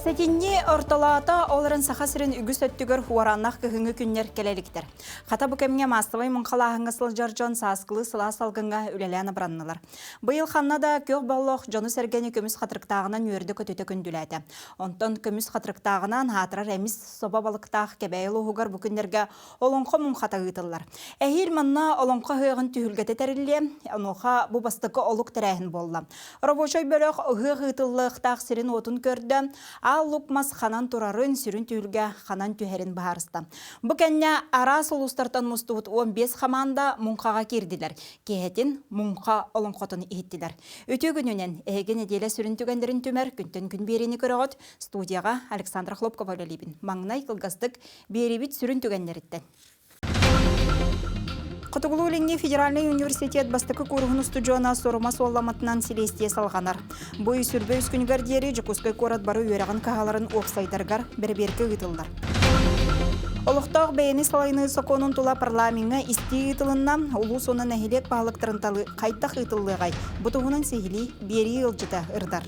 Сэтинньи ортолоото ол эрэн Саха сирин үгүс өттүгэр уорааннаах кыһыҥҥы күннэр кэлэ иликтэр. Хата бу кэмҥэ маассабай муҥхалааһыҥҥа сылдьар дьон сааскылыы сылаас салгыҥҥа үлэлээн абыраннылар. Быйыл ханна да күөх боллох дьону-сэргэни көмүс хатырыктааҕынан үөрдэ-көтүтэ күндүлээтэ. Онтон көмүс хатырыктааҕынан аатырар эмис собо балыктаах Кэбээйи улууһугар бу күннэргэ Олоҥхо муҥхата ыытыллар. Эһиил манна Олоҥхо ыһыаҕын түһүлгэтэ тэриллиэ, онуоха бу бастакы олук тэрээһин буолла. Рабочай бөлөх ыһыах ыытыллыахтаах сирин-уотун көрдө, аал лук мас ханан турарын, сүрүн түһүлгэ ханан түһэрин быһаарыста. Бу кэннэ араас улуустартан мустубут 15 хамаанда муҥхаҕа киирдилэр. Киэһэтин муҥха олоҥхотун иһиттилэр. Үтүө күнүнэн эһиги нэдиэлэ сүрүн түгэннэрин түмэр күнтэн күн биэриини көрөҕүт. Студияҕа Александра Хлопкова үлэлиибин. Маҥнай кылгастык биэриибит сүрүн түгэннэриттэн. Хотугулуу-Илиҥҥи федеральнай университет бастакы кууруһун устудьуона суорума суолламмытынан силиэстийэ салҕанар. Бу ый сүрбэ үс күнүгэр диэри Дьокуускай куорат бары үөрэҕин кыһаларын уопсайдарыгар бэрэбиэркэ ыытыллар. Олохтоох бэйэни салайыныы сокуонун тула парламеҥҥа истии ыытылынна. Улуус уонна нэһилиэк баһылыктарын талыы хайдах ыытыллыаҕай? Бу туһунан сиһилии биэрии ыалдьыта ырытар.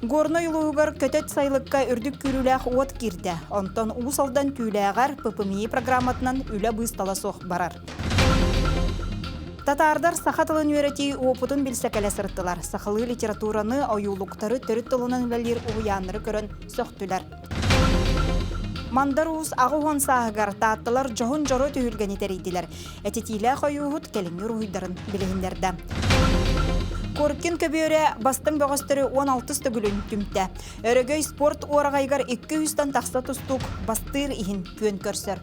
Горнай улууһугар көтөт сайылыкка үрдүк күүрүүлээх уот киирдэ. Онтон Уус Алдан Түүлээҕэр ППМИ программатынан үлэ быыстала суох барар. Татаардар саха тылын үөрэтии уопутун билсэ кэлэ сырыттылар. Сахалыы литератураны, ойуулуктары төрүт тылынан үлэлиир уһуйааннары көрөн сөхтүлэр. Мандар Уус 80 сааһыгар Таатталар дьоһун дьоро түһүлгэни тэрийдилэр. Этитиилээх ойууһут кэлиҥҥи уруһуйдарын билиһиннэрдэ. Коркин көбүөрэ бастыҥ бөҕөстөрү 16 төгүлүн түмтэ. Өрөгөй спорт уораҕайыгар 200-тан тахса тустуук бастыыр иһин күөн көрсөр.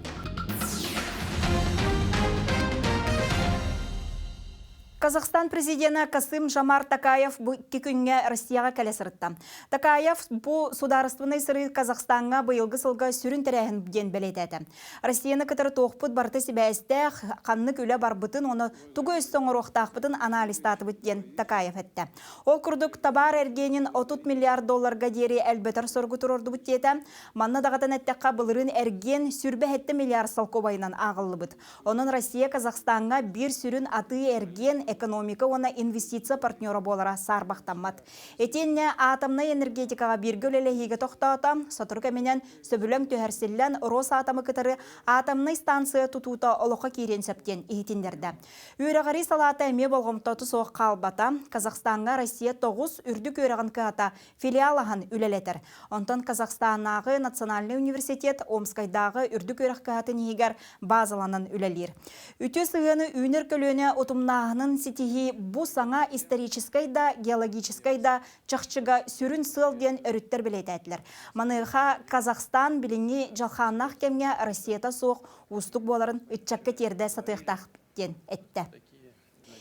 Казахстан президена Касым Жамар Такаев бу икки күҥҥэ Россияҕа кэлэ сырытта. Такаев бу судаарыстыбаннай сырыы Казахстаҥҥа быйылгы сылга сүрүн тэрээһин диэн бэлиэтээтэ. Россияны кытары туохпут барыта сибээстээх, ханнык үлэ барбытын, ону тугу өссө оҥоруохтаахпытын анализтаатыбыт диэн Такаев эттэ. Ол курдук, табаар эргиэнин 30 миллиард долларга диэри элбэтэр соругу туруордубут диэтэ. Манна даҕатан эттэххэ, былырыын эргиэн 27 миллиард солкуобайынан ааҕыллыбыт. Онон Россия Казахстаҥҥа биир сүрүн атыы-эргиэн, экономика уонна инвестиция партнера буолара саарбахтаммат. Итиэннэ атомнай энергетикаҕа бииргэ үлэлэһиигэ тохтоото, сотору кэминэн сөбүлэҥ түһэрсиллэн Росатомы кытары атомнай станция тутуута олоххо киириэн сөп диэн иһитиннэрдэ. Үөрэҕирии салаата эмиэ болҕомтото суох хаалбата. Казахстаҥҥа Россия 9 үрдүк үөрэҕин кыһата филиал аһан үлэлэтэр. Онтон Казахстаннааҕы национальнай университет Омскайдааҕы үрдүк үөрэх кыһатын иһигэр базаланан үлэлиир. Үтүө сыһыаны үүнэр көлүөнэ утумнааһынын ситиһии бу саҥа историческай да, геологическай да чахчыга сүрүн сыал диэн өрүттэр бэлиэтээтилэр. Маныаха Казахстан билиҥҥи дьалхааннаах кэмҥэ Россията суох уустук буоларын ыччакка тиэрдэ сатыахтаах диэн эттэ.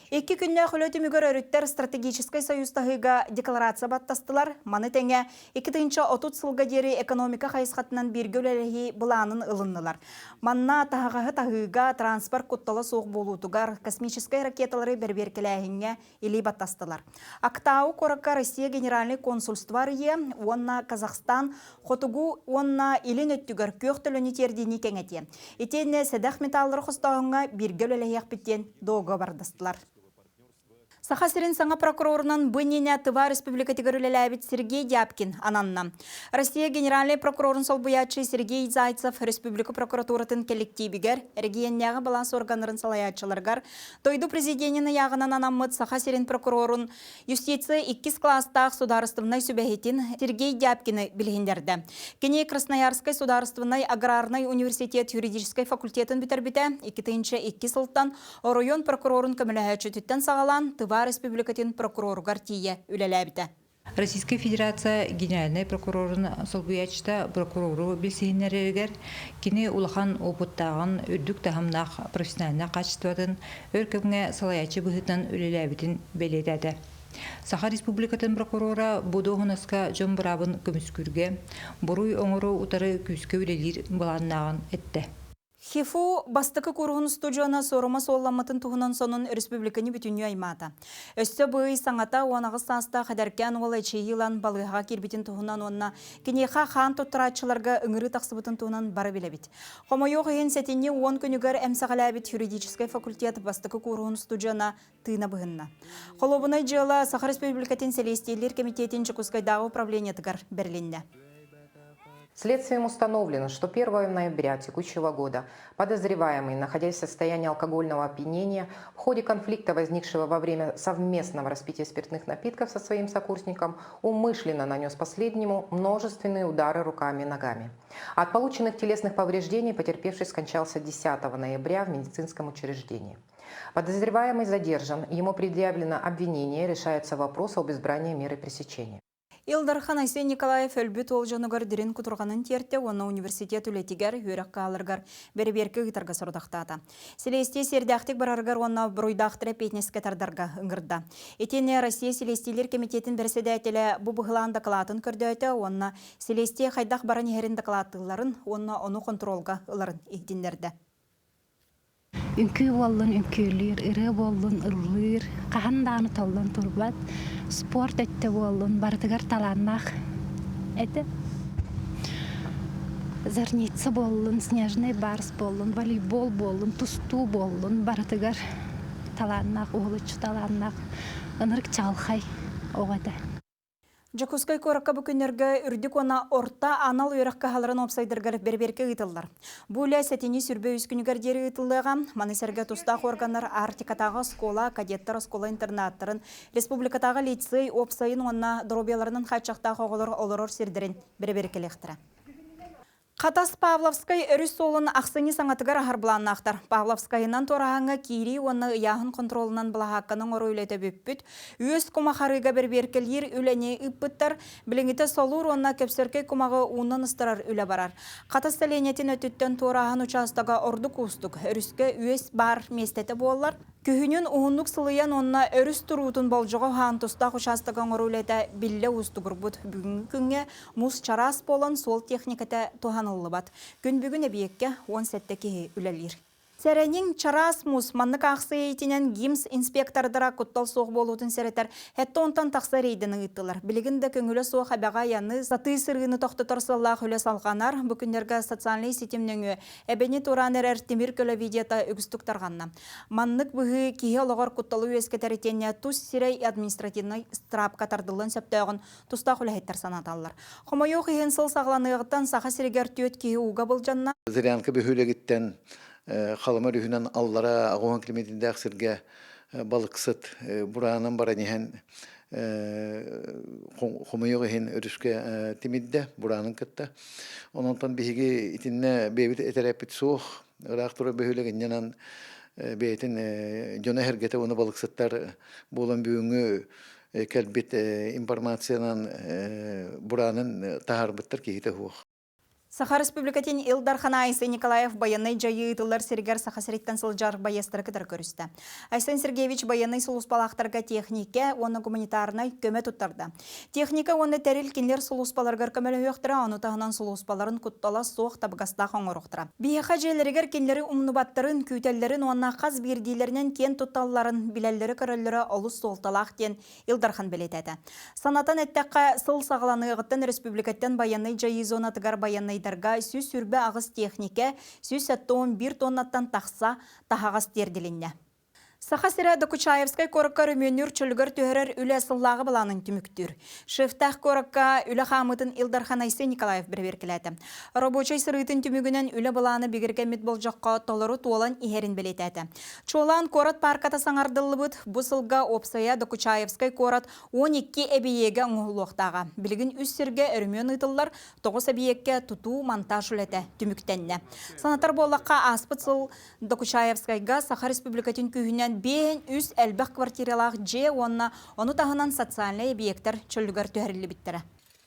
Икки күннээх үлэ түмүгэр өрүттэр стратегическай союзтаһыыга декларация баттастылар. Маны тэҥэ 2030 сылга диэри экономика хайысхатынан бииргэ үлэлэһии былаанын ылыннылар. Манна таһаҕаһы таһыыга, транспорт куттала суох буолуутугар, космическай ракеталары бэрэбиэркэлээһиҥҥэ илии баттастылар. Актау куоракка Россия Генеральнай консульство арыйыа уонна Казахстан хотугу уонна илин өттүгэр күөх төлөнү тиэрдиини кэҥэтиэ. Итиэннэ сэдэх металлары хостооһуҥҥа бииргэ үлэлэһиэхпит диэн дуогабардастылар. Саха сирин саҥа прокурорунан бу иннинэ Тыва Республикатыгар үлэлээбит Сергей Дябкин ананна. Россия генеральнай прокурорун солбуйааччы Сергей Зайцев республика прокуратуратын кэлликтиибигэр, эрэгийиэннээҕи балаас органнарын салайааччыларыгар дойду президенин ыйааҕынан анаммыт Саха сирин прокурорун Юстиция иккис кылаастаах судаарыстыбаннай сүбэһитин Сергей Дябкины билиһиннэрдэ. Кини Красноярскай судаарыстыбаннай аграрнай университет юридическай факультетын бүтэрбитэ. 2002 сылтан оройуон прокурорун көмөлөһөөччүтүттэн саҕалаан Тыва Республикатын прокуроругар тиийэ үлэлээбитэ. Российскай Федерация генеральнай прокурорун солбуйааччыта прокурору билсиһиннэрэригэр кини улахан опыттааҕын, үрдүк таһымнаах профессиональнай хаачыстыбатын өр кэмҥэ салайааччы быһыытынан үлэлээбитин бэлиэтээтэ. Саха Республикатын прокурора бу дуоһунаска дьон быраабын көмүскүүргэ, буруй оҥоруу утары күүскэ үлэлиир былааннааҕын эттэ. ХИФУ бастакы кууруһун устудьуона суорума суолламмытын туһунан сонун республиканы бүтүннүү аймаата. Өссө бу ый саҥата 18 саастаах эдэркээн уол эчэйии ылан балыыһаҕа киирбитин туһунан уонна киниэхэ хаан туттарааччыларга ыҥырыы тахсыбытын туһунан бары билэбит. Хомойуох иһин сэтинньи уон күнүгэр эмсэҕэлээбит юридическай факультет бастакы кууруһун устудьуона тыына быһынна. Холуобунай дьыала Саха Республикатын Сэлиэстиэлиир кэмитиэтин Дьокуускайдааҕы управлениетыгар бэрилиннэ. Следствием установлено, что 1 ноября текущего года подозреваемый, находясь в состоянии алкогольного опьянения, в ходе конфликта, возникшего во время совместного распития спиртных напитков со своим сокурсником, умышленно нанес последнему множественные удары руками и ногами. От полученных телесных повреждений потерпевший скончался 10 ноября в медицинском учреждении. Подозреваемый задержан, ему предъявлено обвинение, решается вопрос об избрании меры пресечения. Ил Дархан Айсен Николаев өлбүт уол дьонугар дириҥ кутурҕанын тиэртэ уонна университет үлэтигэр, үөрэх кыһаларыгар бэрэбиэркэ ыытарга сорудахтаата. Силиэстийэ сиэрдээхтик барарыгар уонна буруйдаахтары эппиэтинэскэ тардарга ыҥырда. Итиэннэ Россия Силиэстийэлиир кэмитиэтин бэрэссэдээтэлэ бу быһылаан дакылаатын көрдөөтө уонна силиэстийэ хайдах баран иһэрин дакылааттыылларын уонна ону хонтуруолга ыларын иһитиннэрдэ. Үҥкүү буоллун үҥкүүлүүр, ырыа буоллун ыллыыр, хаһан даҕаны толлон турбат, спорт өттө буоллун барытыгар талааннаах этэ. Зарница буоллун, снежный барс буоллун, волейбол буоллун, тустуу буоллун барытыгар талааннаах, уһулуччу талааннаах, ынырык чаҕылхай оҕо этэ. Дьокуускай куоракка бу күннэргэ үрдүк уонна орто анал үөрэх кыһаларын уопсайдарыгар бэрэбиэркэ ыытыллар. Бу үлэ сэтинньи сүрбэ үс күнүгэр диэри ыытыллыаҕа. Маны сэргэ тустаах органнар Арктикатааҕы оскуола, кадеттар оскуола-интернаттарын, республикатааҕы лицей уопсайын уонна доруобуйаларынан хааччахтаах оҕолор олорор сирдэрин бэрэбиэркэлиэхтэрэ. Хатас Павловскай өрүс суолун ахсынньы саҥатыгар аһар былааннаахтар. Павловскайынан туорааһыҥҥа киирии уонна ыйааһын хонтуруолунан былаһаакканы оҥоруу үлэтэ бүппүт. Үөс кумах арыыга бэрбиэркэлиир үлэни ыыппыттар. Билиҥҥитэ солуур уонна көпсөркөй кумаҕы уунан ыстарар үлэ барар. Хатас сэлиэнньэтин өттүттэн туорааһын учаастага ордук уустук. Өрүскэ үөс баар миэстэтэ буоллар, Күһүнүн уһуннук сылыйан уонна өрүс туруутун болдьоҕо уһаан тустаах учаастагы оҥоруу үлэтэ биллэ уустугурбут. Бүгүҥҥү күҥҥэ муус чараас буолан суол техникэтэ туһаныллыбат. Күн бүгүн эбийиэккэ 17 киһи үлэлиир. Сэрэниҥ, чараас муус маннык аахсыйа иитинэн ГИМС инспектордара куттал суох буолуутун сэрэтэр сэттэ уонтан тахса рейдэни ыыттылар. Билигин да көҥүлэ суох эбэҕэ айаны, сатыы сырыыны тохтотор сыаллаах үлэ салҕанар. Бу күннэргэ социальнай ситим нөҥүө Эбэни туораан эрэр тимир көлө видеота үгүстүк тарҕанна. Маннык быһыы киһи олоҕор кутталы үөскэтэр итиэннэ тус сирэй административнай ыстыраапка тардыллыан сөптөөҕүн тустаах үлэһиттэр санаталлар. Хомойуох иһин сыл саҕаланыаҕыттан Саха сиригэр түөрт киһи ууга былдьанна. Зырянка бөһүөлэгиттэн Халыма өрүһүнэн аллара аҕыс километрдаах сиргэ балыксыт бураанан баран иһэн хомойуох иһин өрүскэ тимирдэ бураанын кытта. Ононтон биһиги итиннэ бэйэбит этэрэппит суох, ыраах турар бөһүөлэк инньэнэн бэйэтин дьоно эһэргэтэ уонна балыксыттар буолан бүгүҥҥү кэлбит информациянан бураанын таһаарбыттар киһитэ суох. Саха Республикатын Ил Дархана Айсен Николаев байыаннай дьайыы ыытыллар сиригэр Саха сириттэн сылдьар байыастары кытары көрүстэ. Айсен Сергеевич байыаннай сулууспалаахтарга техникэ уонна гуманитарнай көмө туттарда. Техника уонна тэрил кинилэр сулууспаларыгар көмөлөһүөхтэрэ, ону таһынан сулууспаларын куттала суох табыгастаах оҥоруохтара. Биһиэхэ дьиэлэригэр кинилэри умнубаттарын, күүтэллэрин уонна хас биирдиилэринэн киэн тутталларын билэллэрэ-көрөллөрө олус суолталаах диэн Ил Дархан бэлиэтээтэ. Санатан эттэххэ, сыл саҕаланыаҕыттан республикаттан байыаннай дьайыы зонатыгар байыаннайдарга 128 техникэ, 171 тоннаттан тахса таһаҕас тиэрдилиннэ. Саха сирэ Докучаевскай куоракка өрөмүөннүүр чөлүгэр түһэрэр үлэ сыллааҕы былаанын түмүктүүр. Шефтээх куоракка үлэ хаамыытын Ил Дархан Айсен Николаев бэрэбиэркэлээтэ. Рабочай сырыытын түмүгүнэн үлэ былаана бигэргэммит болдьоххо толору туолан иһэрин бэлиэтээтэ. Чуолаан куорат паарката саҥардыллыбыт, бу сылга уопсайа Докучаевскай куорат 12 эбийиэгэ оҥоһуллуохтааҕа. Билигин үс сиргэ өрөмүөн ыытыллар, тоҕус эбийиэккэ тутуу, монтаж үлэтэ түмүктэннэ. Санатар буоллахха, ааспыт сыл Докучаевскайга Саха Республикатын күүһүнэн биэһин үс элбэх квартиралаах дьиэ уонна ону таһынан социальнай эбийиэктэр чөлүгэр түһэриллибиттэрэ.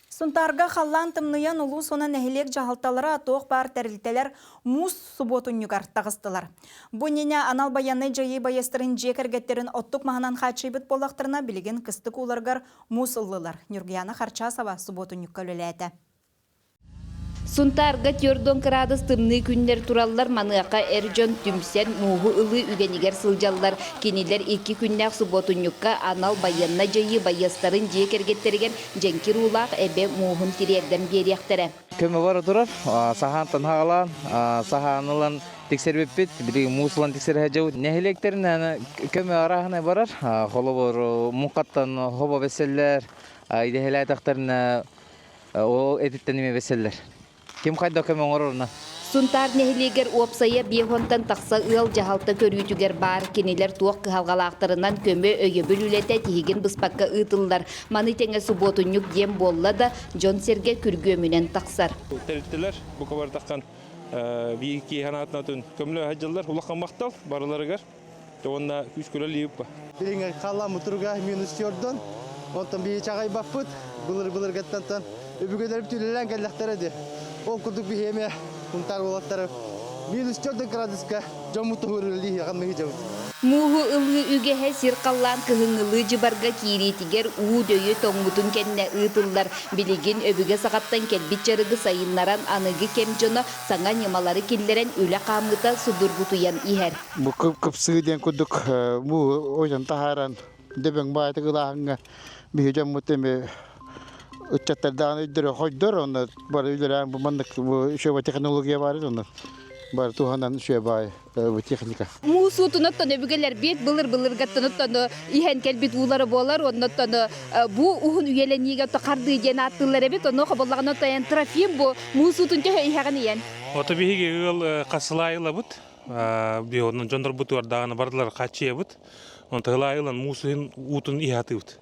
Сунтаарга халлаан тымныйан улуус уонна нэһилиэк дьаһалталара туох баар тэрилтэлэр муус субуотунньугар таҕыстылар. Бу иннинэ анал байыаннай дьайыы байыастарын дьиэ кэргэттэрин оттук маһынан хааччыйбыт буоллахтарына, билигин кыстык ууларыгар муус ыллылар. Ньургуйаана Харчасова субуотунньукка үлэлээтэ. Сунтаарга 40 кыраадыс тымныы күннэр тураллар, маныаха эр дьон түмсэн мууһу ылыы үгэнигэр сылдьаллар. Кинилэр икки күннээх субуотунньукка анал байыаннай дьайыы байыастарын дьиэ кэргэттэригэр дьэҥкир уулаах эбэ мууһун тириэрдэн биэриэхтэрэ. Көмө бара турар. Саһаантан хаалаан, саһаан ылан тиксэрбиппит. Билигин муус ылан тиксэрэ сылдьабыт. Нэһилиэктэринэн көмө арааһынай барар. Холобур, муҥхаттан хобо бэсэллэр, идэһэлээтэхтэринэ Ол этиттэн эмиэ бэсэллэр. Ким хайда көмө оҥорорунан. Сунтаар нэһилиэгэр уопсайа биэһуонтан тахса ыал дьаһалта көрүүтүгэр баар. Кинилэр туох кыһалҕалаахтарынан көмө, өйөбүл үлэтэ тиһигин быспакка ыытыллар. Маны тэҥэ субуотунньук диэн буолла да, дьон-сэргэ күргүөмүнэн тахсар. Тэрилтэлэр бука бардаххан биир киһи санаатынан көмөлөһө сылдьаллар. Улахан махтал барыларыгар. Уонна күүс көрөллүүп. Билиҥҥи халлаан туруга минус төрдөн. Онтон биһи чаҕайбаппыт. Былыр-былыргаттан өбүгэлэрбит үлэлээн кэллэхтэрэ дии. Ол курдук биһи эмиэ Сунтаар уолаттары минус төрдөн градуска дьоммут туһугар үлэлии ханныгы дьабыт. Мууһу ылыы үгэһэ сир-халлаан кыһыҥҥылыы дьыбарга киириитигэр уу дөйө тоҥмутун кэннэ ыытыллар. Билигин өбүгэ саҕаттан кэлбит дьарыгы сайыннаран аныгы кэм дьоно саҥа ньымалары киллэрэн үлэ хаамыыта судургутуйан иһэр. Бу кыпсыы диэн курдук бу ойон таһааран дөбөҥ баайытык ылааһыҥҥа биһи дьоммут эми ыччаттардаан өйдөрө хойдор онно бары үлэлээн бу маннык бу үчүгэй технология баар онно бары туһанан үчүгэй баай бу техника. Муус уутунаттан өбүгэлэрбит былыр-былыргаттан оттон иһэн кэлбит уулара буолар, оннуттан бу уһун үйэлэниигэ хардыы диэн ааттыыллар эбит, онно хобуллаҕына оттон Трофим бу муус уутун төһө иһэҕин ийэн? Ото биһиги ыал хасылаайылабыт, биһи дьоннорбутугар даҕаны бардылар хааччыйабыт. Онто ылаайылан муус уутун иһэ атыыбыт.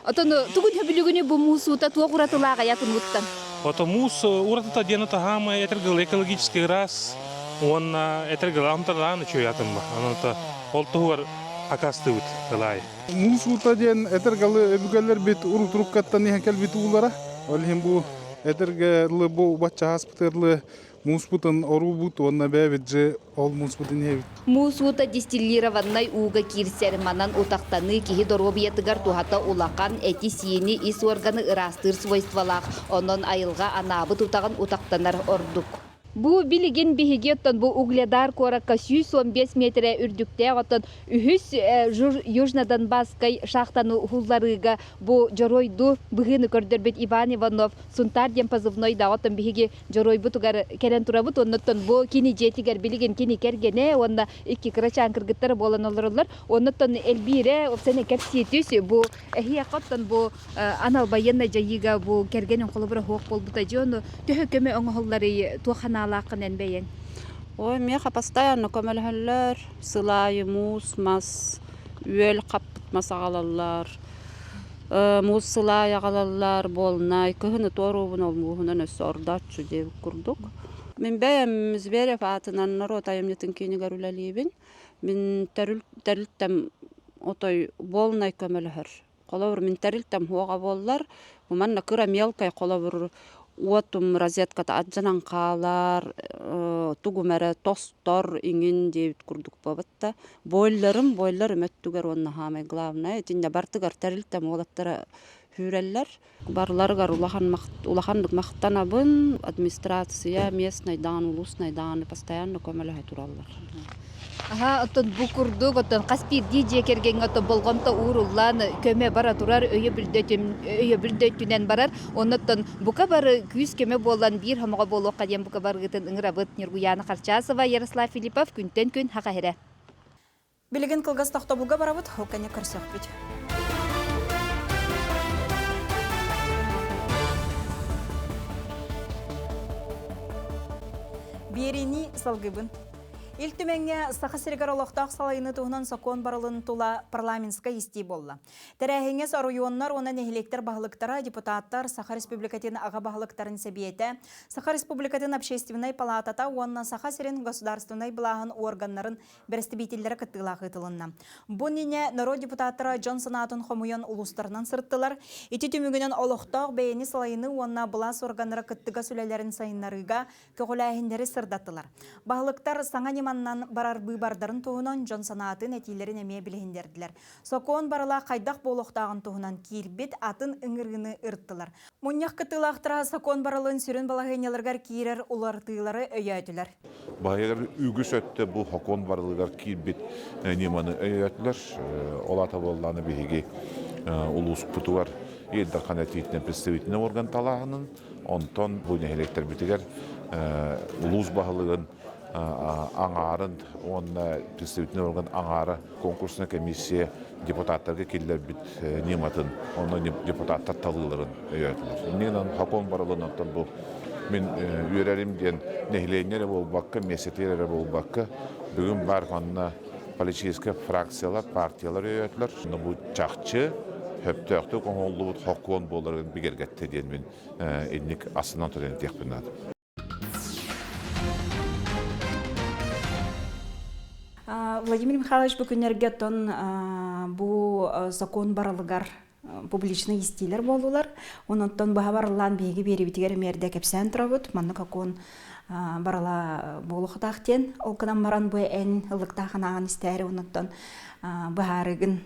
Отон тугун хөбүлүгүнү бу муус уута туох уратылаах аятын уттан? Ото муус уратыта диэн таһаама этергыл экологический ыраас уонна этергыл амтараан үчүгэй атымма. Онон ол туһугар акастыыбыт ылаай. Муус уута диэн этергалы өбүгэлэрбит урут-уруккаттан иһэн кэлбит уулара. Ол иһин бу этергалы бу бачча ааспытырлы мууспутун оруубут уонна бэйэбит же ол мууспутун иһэбит. Муус уута дистиллированнай ууга киирсэр, манан утахтаныы киһи доруобуйатыгар туһата улахан, эти-сиини, ис уорганы ыраастыыр свойстволаах, онон айылҕа анаабыт утаҕын утахтанар ордук. Бу билигин биһиги оттон бу Угледар куоракка 115 метрэ үрдүктээх оттон үһүс Южно-Донбасскай шахтаны уһулларыыга бу дьоруойдуу быһыыны көрдөрбүт Иван Иванов Сунтаар диэн позывнойдаах оттон биһиги дьоруойбутугар кэлэн турабыт оннуттан бу кини дьиэтигэр билигин кини кэргэнэ уонна икки кырачаан кыргыттара буолан олороллор оннуттан элбиирэ опсаны кэпсиитүс бу эһиэхэ оттон бу анал байыаннай дьайыыга бу кэргэнин холобура суох буолбута дьэ ону төһө көмө оҥоһулларый туох санаалааххын эн бэйэҥ Ой, миэхэ постоянно көмөлөһөллөр. Сыл аайы муус, мас, үөл хаппыт мас аҕалаллар. Муус сыл аайы аҕалаллар, буолунай. Кыһыны туоруубун ол мууһунан өссө ордооччу диэбит курдук. Мин бэйэм Зверев аатынан норуот айымньытын киинигэр үлэлиибин. Мин тэрилтэм отой буолунай көмөлөһөр. Холобур, мин тэрилтэм уоҕа буоллар, бу манна кыра мелкай холобур уотум розетката алдьанан хаалар, тугум эрэ тостор иҥин диэбит курдук буолбат да. Бойлерым, бойлерым өттүгэр уонна саамай главное итиннэ бартыгар тэрилтэм уолаттара сүүрэллэр. Барыларыгар улахан улаханнык махтанабын. Администрация местнай даҕаны, улуснай даҕаны постоянно көмөлөһө тураллар. Аһа, оттон бу курдук, оттон хас биирдии дьиэ кэргэҥҥэ оттон болҕомто ууруллан, көмө бара турар, өйөбүл да өттүнэн барар. Оннуттан бука бары күүс-көмө буолан биир хомоҕо буолуохха диэн бука барыгытын ыҥырабыт. Ньургуйаана Харчасова, Ярослав Филиппов күнтэн күн Хаха иһэрэ. Билигин кылгас тохтобулга барабыт, ол кэннэ көрсөхпүт. Биэриини салгыбын. Ил Түмэҥҥэ Саха сиригэр олохтоох салайыны туһунан сокуон барылын тула парламентскай истии буолла. Тэрээһиҥҥэ оройуоннар уонна нэһилиэктэр баһылыктара, депутаттар, Саха Республикатын аҕа баһылыктарын сэбиэтэ, Саха Республикатын общественнай палатата уонна Саха сирин государственнай былааһын органнарын бэрэстэбиитэллэрэ кыттыылаах ыытылынна. Бу иннинэ норуот депутаттара дьон санаатын хомуйан улуустарынан сырыттылар. Ити түмүгүнэн олохтоох бэйэни салайыныы уонна былаас органнара кыттыгас үлэлэрин сайыннарыыга көҕүлээһиннэри сырдаттылар. Баһылыктар саҥа ньымалары ньыманнан барар быыбардарын туһунан дьон санаатын этиилэрин эмиэ билиһиннэрдилэр. Сокуон барыла хайдах буолуохтааҕын туһунан киирбит атын ыҥырыыны ырыттылар. Мунньах кыттыылаахтара сокуон барылын сүрүн балаһыанньаларыгар киирэр уларытыылары өйөөтүлэр. Баһыйар үгүс өттө бу сокуон барылыгар киирбит ньыманы өйөөтүлэр. Ол аата буоллаҕына биһиги улууспутугар Ил Дархан этиитинэн представительнай орган талааһынын, онтон бу нэһилиэктэрбитигэр улуус баһылыгын аҥаарын уонна представительнай орган аҥаара конкурсная комиссия депутаттарга киллэрбит ньыматын, онно депутаттар талыыларын өйөөтүлэр. Иннинэн сокуон барылын оттон бу мин үөрэрим диэн нэһилиэнньэ эрэ буолбакка, миэстэтигэр эрэ буолбакка, бүгүн баар манна политическай фракциялар, партиялар өйөөтүлэр. Бу чахчы сөптөөхтүк оҥоһуллубут сокуон буоларын бигэргэттэ диэн мин инник астынан туран этиэхпин наада. Владимир Михайлович бу күннэргэ оттон бу закон барылыгар публичный истиилэр буоллулар. Онон баһа барыллаан биһиги биэрибитигэр эмиэрдэ кэпсээн турабыт. Маннык окуон барыла буолуохтаах диэн. Ол гынан баран бу эн ыллыктаах анааҕын истээри онон быһаарыгын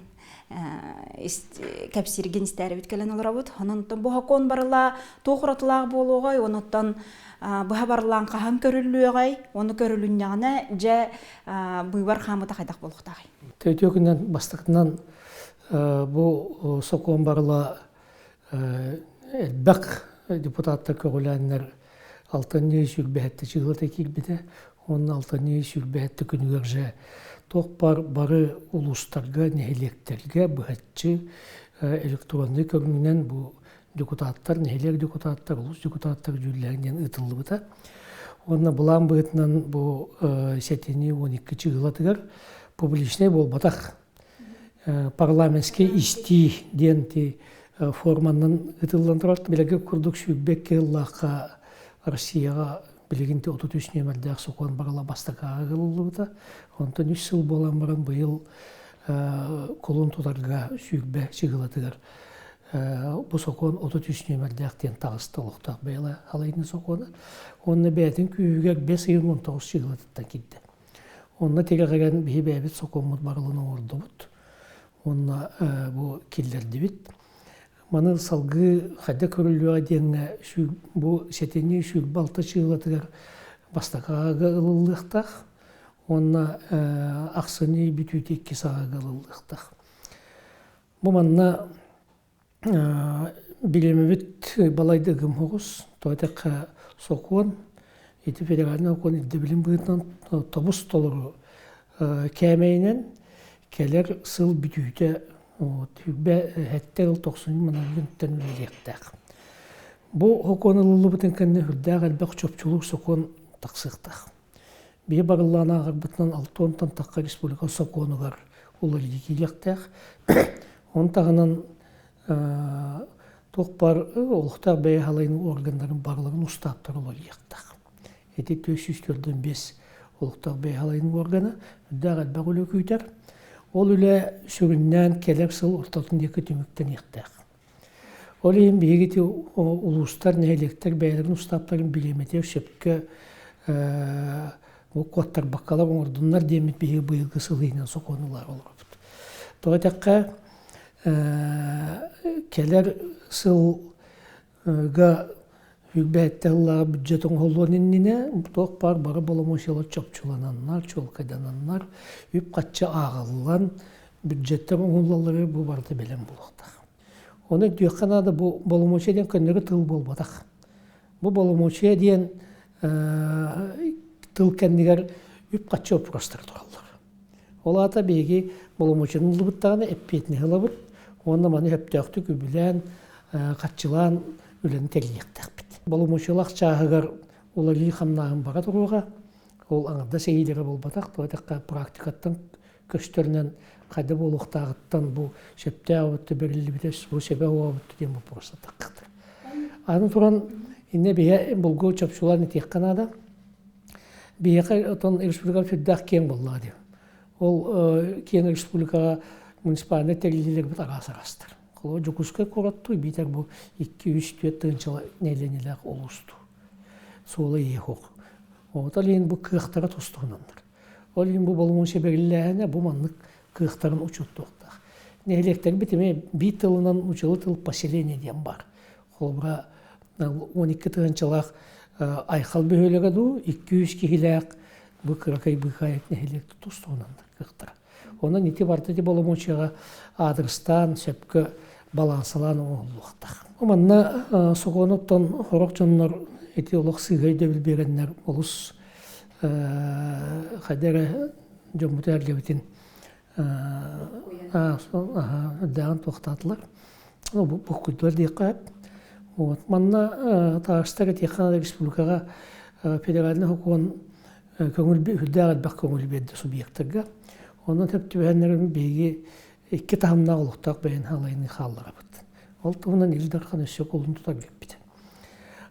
кэпсииргин истээрибит кэлэн олоробут. Онон бу сокуон барыла туох уратылаах буолуоҕай, онуттан быһа барылаан хаһан көрүллүөҕэй, ону көрүлүннэҕинэ дьэ быыбар хаамыта хайдах буолуохтааҕый? Төтүө күнүнэн бастакытынан бу сокуон барыла элбэх депутаттар көҕүлээннэр алтынньы сүүрбэһэтте чыһыата киирбитэ уонна алтынньы сүүрбэһэтте күнүгэр же туох баар бары улуустарга, нэһилиэктэргэ быһаччы электроннай көрүҥүнэн бу депутаттар, нэһилиэк депутаттар, улуус депутаттар дьүүллэһин диэн ыытыллыбыта. Уонна былаан быһыытынан бу сэтинньи 12 чыһылатыгар публичнай буолбатах парламентский истии диэн ти форманнан ытыллан турар. Билэргэ курдук сүүрбэккэ ыллаахха Россияҕа билигин 33 нүөмэрдээх сокуон барыла бастакы ылыллыбыта. Онтон үс сыл буолан баран быйыл кулун тутарга сүүрбэ чыгылатыгар бу сокуон 33 нүөмэрдээх диэн таҕыста олохтоох бэйэлэ халайны сокуона. Уонна бэйэтин күүһүгэр 5 ыйын 19 чыгылатыттан киирдэ. Онно тирэҕирэн биһи бэйэбит сокуоммут барылын оҥордубут уонна бу киллэрдибит. Маны салгыы хайда көрүллүөҕэ диэҥҥэ бу сэтинньи 26 чыылатыгар бастакы ааҕыга ылыллыахтаах уонна ахсынньы бүтүүтэ иккис ааҕыга ылыллыахтаах. Бу манна Билимибит балайда ыгым соҕус, тоҕо диэтэххэ сокуон, ити федеральнай сокуон ирдэбилин быһыытынан тобус толору кээмэйинэн кэлэр сыл бүтүүтэ сүүрбэ сэттэ ыл тохсунньу манаргынтан үлэлиэхтээх. Бу сокуон ылыллыбытын кэннэ сүрдээх элбэх чопчулуур сокуон тахсыахтаах. Биһи барыллаан ааҕарбытынан алта уонтан тахха республика сокуонугар уларыйыы киириэхтээх. Оны таһынан туох баар олохтоох бэйэ халайын органнарын барыларын устааптар уларыйыахтаах. Ити 445 олохтоох бэйэ халайын органа үрдээх элбэх үлэ күүтэр. Ол үлэ сүрүннээн кэлэр сыл ортотун диэки түмүктэниэхтээх. Ол иһин биһиги ити улуустар, нэһилиэктэр бэйэлэрин устааптарын билиэмэтигэр сөпкө бу куоттарбаккалар оҥордуннар диэммит биһиги быйылгы сыл иһинэн сокуон ылар олоробут. Тоҕо этэххэ, кэлэр сылга сүүрбэһэттэ сыллааҕы бюджет оҥоһуллуон иннинэ туох баар бары боломуочуйалар чопчулананнар, чуолкайдананнар, үп-харчы ааҕыллан, бюджеттэр оҥоһуллалларыгар бу барыта бэлэм буолуохтаах. Ону өйдүөххэ наада бу боломуочуйа диэн көннөрү тыл буолбатах. Бу боломуочуйа диэн тыл кэннигэр үп-харчы боппуруостара тураллар. Ол аата биһиги боломуочуйаны ыллыбыттаҕына эппиэтинэһи ылабыт уонна маны сөптөөхтүк үбүлээн, харчылаан үлэни тэрийиэхтээхпит. Боломуочуйалаах чааһыгар уларыйыы хамнааһын бара туруоҕа. Ол аҥардас эйиилэрэ буолбатах, тоҕо диэтэххэ практикаттан көстөрүнэн хайда буолуохтааҕыттан бу сөптөөх өттө бэриллибитэ, бу сөбө оҕобут диэн боппуруоста таххытар. Аны туран иннэ биһэ булгу чопчулаан этиэххэ наада. Биһиэхэ отон республика сүрдээх киэҥ буоллаҕа дии. Ол киэҥ республикаҕа муниципальнай тэриллиилэрбит араас араастар. Холобур, Дьокуускай куораттуу биитэр бу 2-3-4 тыһыынча нэһилиэнньэлээх улуустуу. Суола иһэ суох. Ол иһин бу кыахтара тустуһунаннар. Ол иһин бу боломуочуйа бэриллээһинэ бу маннык кыахтарын учуоттуохтаах. Нэһилиэктэрбит эмиэ биир тылынан учуолу тыл поселение диэн баар. Холобура, 12 тыһыынчалаах Айхал бөһүөлэгэ дуу, 200 киһилээх бу кыракый быыкаайык нэһилиэк тус-туһунан кыахтара. Онон ити барыта ити боломуочуйаҕа аадырыстаан, сөпкө балаансалаан оҥоһуллуохтаах. Манна сокуонуттан сорох дьоннор ити олох сыыһа өйдөбүл биэрэннэр олус хайда эрэ дьоммут эргэбитин даҕан туохтаатылар. Буккуйдулар диэххэ. Вот. Манна Татарстан этиэххэ республикаҕа федеральный сокуон көҥүл үрдээх элбэх көҥүл биэрдэ субъектарга. Онон сөп түбэһэннэрин биһиги икки таһымнаах олохтоох бэйэн халайыныы хаалларабыт. Ол туһунан Ил Дархан өссө кулун тутар кэлбитэ.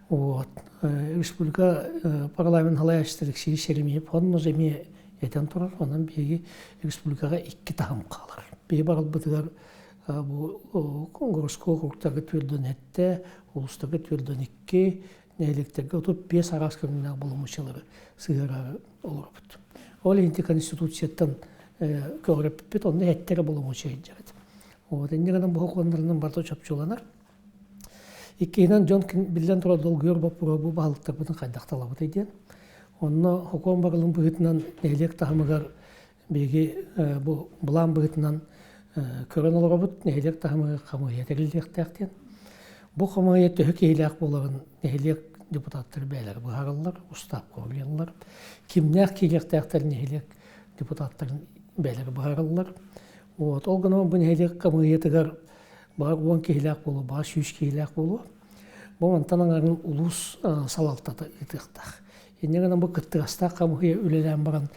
Вот. Республика парламент халайааччыта Алексей Шеремеев онно эмиэ этэн турар. Онон биһиги республикаҕа икки таһым хаалар. Биһи барылбытыгар бу городской округтарга түөрдөн эттэ, улуустарга түөрдөн икки, нэһилиэктэргэ 35 араас көрүҥнээх боломуочуйалары сыһыарары олоробут. Ол иһин Конституцияттан көҕүрэппиппит, онно эттэрэ боломуочуйа сылдьар. Вот инньэ гынан бу сокуоннарынан барыта чопчуланар. Иккиһинэн дьон биллэн турар долгуйар боппуруоһа бу баһылыктарбытын хайдах талабытый диэн. Онно сокуон барылын быһыытынан нэһилиэк таһымыгар биһиги бу былаан быһыытынан көрөн олоробут нэһилиэк таһымыгар хамыыһыйа тэриллиэхтээх диэн. Бу хамыыһыйа төһө киһилээх буоларын нэһилиэк депутаттара бэйэлэрэ быһаараллар, устаапка уруйаллар. Кимнээх киириэхтээхтэр нэһилиэк депутаттарын бэйэлэрэ быһаараллар. Вот. Ол гынан бу нэһилиэк хамыыһыйатыгар баар 10 киһилээх буолуо, баар 100 киһилээх буолуо. Бу мантан аҥарын улуус салалтата ыытыахтаах. Инньэ гынан бу кыттыгастаах хамыыһыйа үлэлээн баран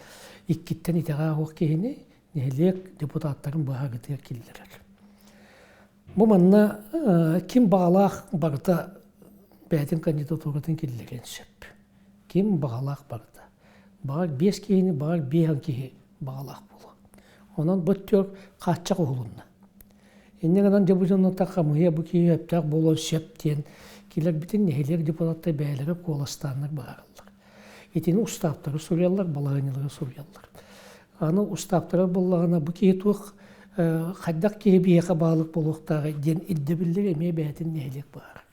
иккиттэн итэҕээх уох киһини нэһилиэк депутаттарын быһаарыытыгар киллэрэр. Бу манна ким баҕалаах барыта бэйэтин кандидатуратын киллэриэн сөп. Ким баҕалаах барыта. Баҕар биэс киһини, баҕар биэһэн киһи баҕалаах буолуо. Онон бу өттүгэр хааччах уһулунна. Инньэ гынан дьэ бу дьоннортон хамыыһыйа бу киһи сөптөөх буолуон сөп диэн килэрбитин нэһилиэк депутаттар бэйэлэрэ куоластааннар быһаараллар. Итини устааптары суруйаллар, балаһыанньалары суруйаллар. Аны устааптара буоллаҕына бу киһи туох хайдах киһи биһиэхэ баалык буолуохтааҕый диэн ирдэбиллэри эмиэ бэйэтин нэһилиэк быһаарар.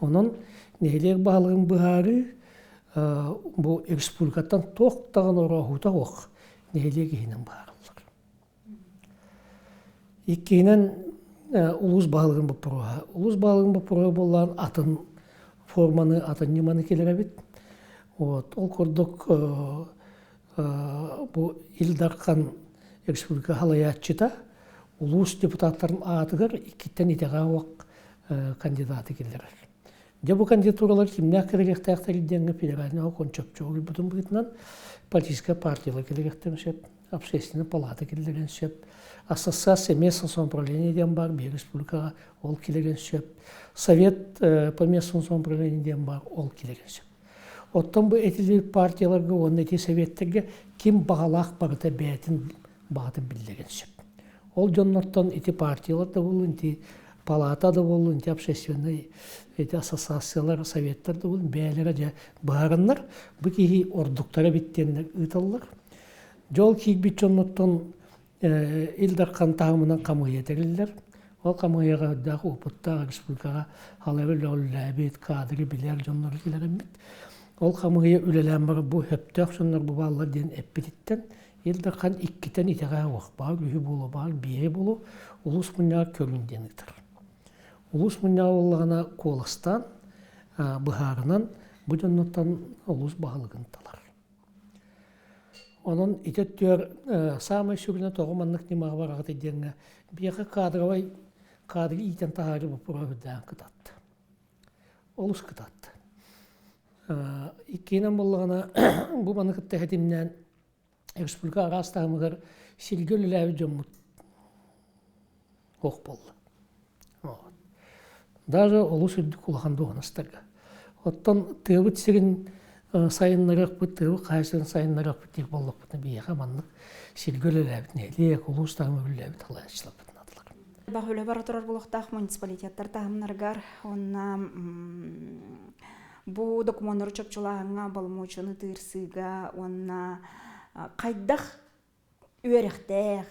Онон нэһилиэк баһылыгын быһаарыы бу республикаттан туох даҕаны орооһуута суох нэһилиэк иһинэн быһаарыллар. Иккиһинэн улуус баһылыгын боппуруоһа. Улуус баһылыгын боппуруоһа буоллаан атын форманы, атын ньыманы киллэрэбит. Вот. Ол курдук бу Ил Дархан республика халайааччыта улуус депутаттарын аатыгар иккиттэн итэҕэ уох кандидаты киллэрэр. Дьэ бу кандидатуралар кимнээх кэлиэхтээхтэр диэҥҥэ федеральный сокуон чопчу угуйбутун быһыытынан политическай партиялар кэлиэхтэрин сөп, общественная палата киллэриэн сөп, ассоциация местного самоуправления диэн баар биһиги республикаҕа ол киллэриэн сөп, совет по местному самоуправлению диэн баар ол киллэриэн сөп. Оттон бу этилибит партияларга уонна ити советтэргэ ким баҕалаах барыта бэйэтин баҕатын биллэриэн сөп. Ол дьоннортон ити партиялар да буоллун, ити палата да буоллун, ити общественный ити ассоциациялар, советтар да буоллун, бэйэлэрэ дьэ быһаарыннар, бу киһи ордуктара эбит диэннэр ыыталлар. Дьол киирбит дьоннортон Ил Дархан таһымынан хамыыһыйа тэриллэр. Ол хамыыһыйаҕа үрдээх опыттаах республикаҕа халайар үлэлээбит, кадры билэр дьоннор кэлэрэммит. Ол хамыыһыйа үлэлээн баран бу сөптөөх дьоннор бу бааллар диэн эппититтэн Ил Дархан иккитэн итэҕэһэ уох баар үһү буолуо баар биэһи буолуо улуус мунньаҕар көрүн диэн ыытар. Улуус мунньаҕа буоллаҕына куоластаан быһаарынан бу дьоннортон улуус баһылыгын талар. Онон ити өттүгэр саамай сүрүнэ тоҕо маннык ньымаҕа бараҕытый диэҥҥэ биһиэхэ кадровай кадры иитэн таһаарыы боппуруоһа үрдээн кытатта. Олус кытатта. Иккиһинэн буоллаҕына бу маны кытта ситимнээн республика араас таһымыгар сиргэ үлэлээбит дьоммут суох буолла. Даже олус үрдүк улахан дуоһунастарга. Оттон тыабыт сирин сайыннарыахпыт, тыабыт хаһаайыстыбатын сайыннарыахпыт диир буоллахпытына биһиэхэ маннык сиргэ үлэлээбит нэһилиэк, улуус таһымыгар үлэлээбит салайааччыларбыт наадалар. Элбэх үлэ бара турар буолуохтаах муниципалитеттар таһымнарыгар уонна бу докумуоннары чопчулааһыҥҥа боломуочуйаны тыырсыыга уонна. Хайдах үөрэхтээх,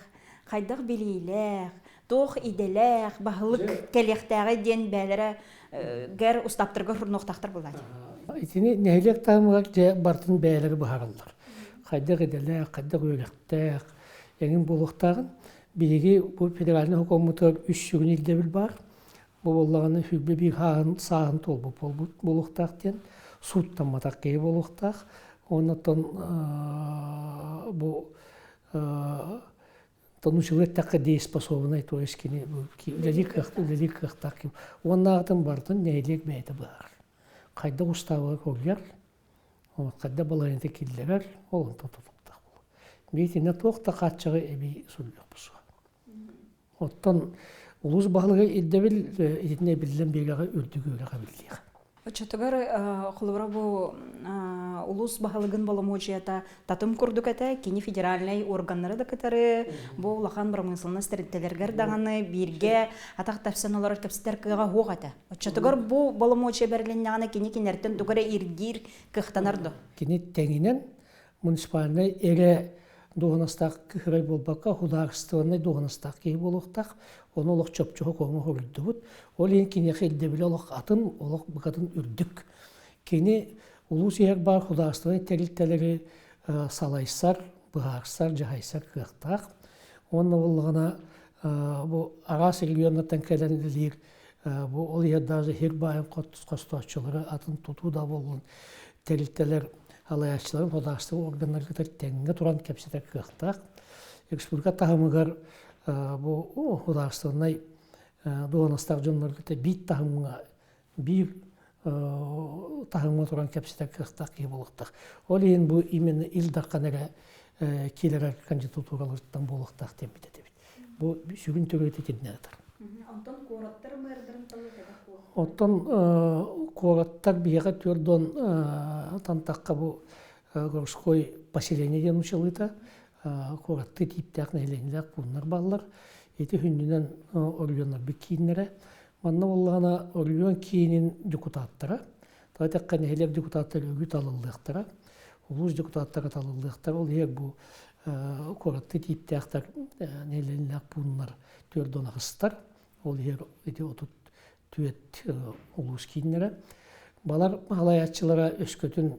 хайдах билиилээх, туох идэлээх, баһылык кэлиэхтээҕэ диэн бээлэрэ гэр устаптарга хурнуохтаахтар булаат. Итини нэһилиэк таһымыгар дьэ бартын бэйэлэри быһаараллар. Хайдах идэлээх, хайдах үөрэхтээх, эҥин буолуохтааҕын. Биһиги бу федеральнай хокуоммутугар үс сүрүн ирдэбил баар. Бу буоллаҕына 21 сааһын, сааһын туолбут буолуохтаах диэн сууттамматах киһи буолуохтаах. Оннуттан бу тонучулу эттэххэ дееспособнай, то есть кини үлэлиир кыах, үлэлиир кыахтаах ким. Уоннааҕытын барытын нэһилиэк бэйэтэ быһаарар. Хайдах устаабыга көрүлэр, хайдах балаһыанньата киллэрэр, ол онтон тутулуктаах буолар. Биитинэ туох да хааччаҕы эбии суруйуохпут суоҕа. Оттон улуус баһылыга ирдэбил итиннэ биллэн биэрэҕэ үрдүк үөрэҕэ биллиэх. Оччотугар холобура бу улуус баһылыгын боломуочуйата татым курдук этэ, кини федеральнай органнары да кытары бу улахан бырамыысыланнас тэрилтэлэргэр даҕаны бииргэ атах тэпсэн олорор кэпсэтэр кыаҕа суох этэ. Оччотугар бу боломуочуйа бэрилиннэҕинэ кини кинилэртэн тугу эрэ ирдиир кыахтанар дуо? Кини тэҥинэн муниципальнай эрэ дуоһунастаах кыһырай буолбакка, судаарыстыбаннай дуоһунастаах киһи буолуохтаах. Ону олох чопчуһу коҥо хоруйдубут. Ол иһин киниэхэ ирдэбилэ олох атын, олох букатын үрдүк. Кини улуус иһэр баар судаарыстыбаннай тэрилтэлэри салайсар, быһаарсар, дьаһайсар кыахтаах. Уонна буоллаҕына бу араас регионнартан кэлэн үлэлиир бу ол иһэр даже сир баайын хостооччулары атын тутуу да буоллун тэрилтэлэр салайааччыларын судаарыстыба органнарыгар тэҥҥэ туран кэпсэтэр кыахтаах. Республика таһымыгар бу судаарыстыбаннай дуоһунастаах дьоннорго биир таһымҥа биир таһымҥа туран кэпсэтэр кыахтаах киһи буолуохтаах. Ол иһин бу именно Ил Дархан эрэ киирэр кандидатураларыттан буолуохтаах диэн этэбит. Бу сүгүн төрүөтэ итиннэ ытар. Онтон куораттар мэрдарын Оттон куораттар биһиэхэ түөрдон тантахха бу городской поселение диэн учалыыта куораттыы тииптээх нэһилиэнньэлээх пууннар бааллар. Ити хүннүнэн оройуоннарбыт кииннэрэ. Манна буоллаҕына оройуон киинин дьокутааттара, тоҕо этэххэ нэһилиэк дьокутааттара үгү талыллыахтара, улуус дьокутааттара талыллыахтара. Ол иһигэр бу куораттыы тииптээхтэр нэһилиэнньэлээх пууннар түөрт аҕыстар. Ол иһигэр ити 34 улуус кииннэрэ. Балар салайааччылара өскөтүн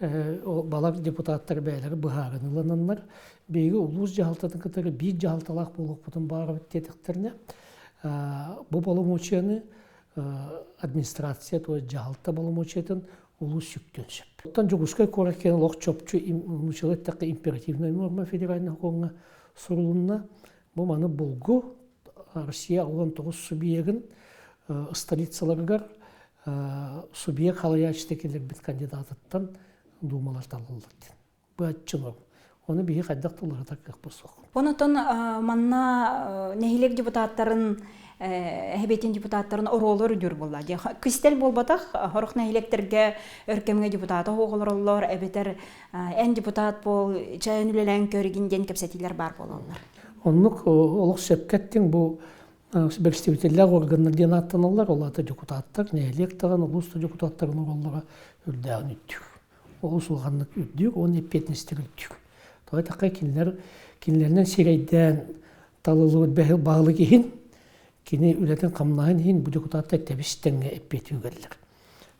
балар депутаттар бэйэлэрэ быһааран ылананнар, биһиги улуус дьаһалтатын кытары биир дьаһалталаах буолуохпутун баҕарабыт диэтэхтэринэ, бу боломуочуйаны администрация, то есть дьаһалта боломуочуйатын улуус сүктүөн сөп. Оттон Дьокуускай куорат киэн олох чопчу нууччалыы эттэххэ императивнай нуорма федеральнай сокуоҥҥа сурулунна. Бу маны булгу Россия 19 субъегын столицаларыгар субъект халайааччыта киллэрбит кандидатыттан дуумалар талыллар диэн. Быаччы Оны биһи хайдах туларытар кыахпыт суох. Онотон манна нэһилиэк депутаттарын эһэбиэтин депутаттарын оруоллар үрдүр буолла. Кистэл буолбатах, хорох нэһилиэктэргэ өркөмҥө депутата оҕолороллор, эбэтэр эн депутат бол, чайын үлэлээн көргин диэн кэпсэтиилэр баар буолаллар. Оннук олох сөпкө эттиҥ бу представителлээх органнар диэн ааттаналлар, ол аата дьокутааттар, нэһилиэк даҕаны, улуус да дьокутааттарын оруоллара үрдээҕин үрдүк. Олус улаханнык үрдүк уонна эппиэтинэстик үрдүк. Тоҕо эттэххэ, кинилэр кинилэринэн сирэйдээн талыллыбыт баһылык иһин, кини үлэтин-хамнаһын иһин бу дьокутааттар тэбис-тэҥҥэ эппиэти үгэллэр.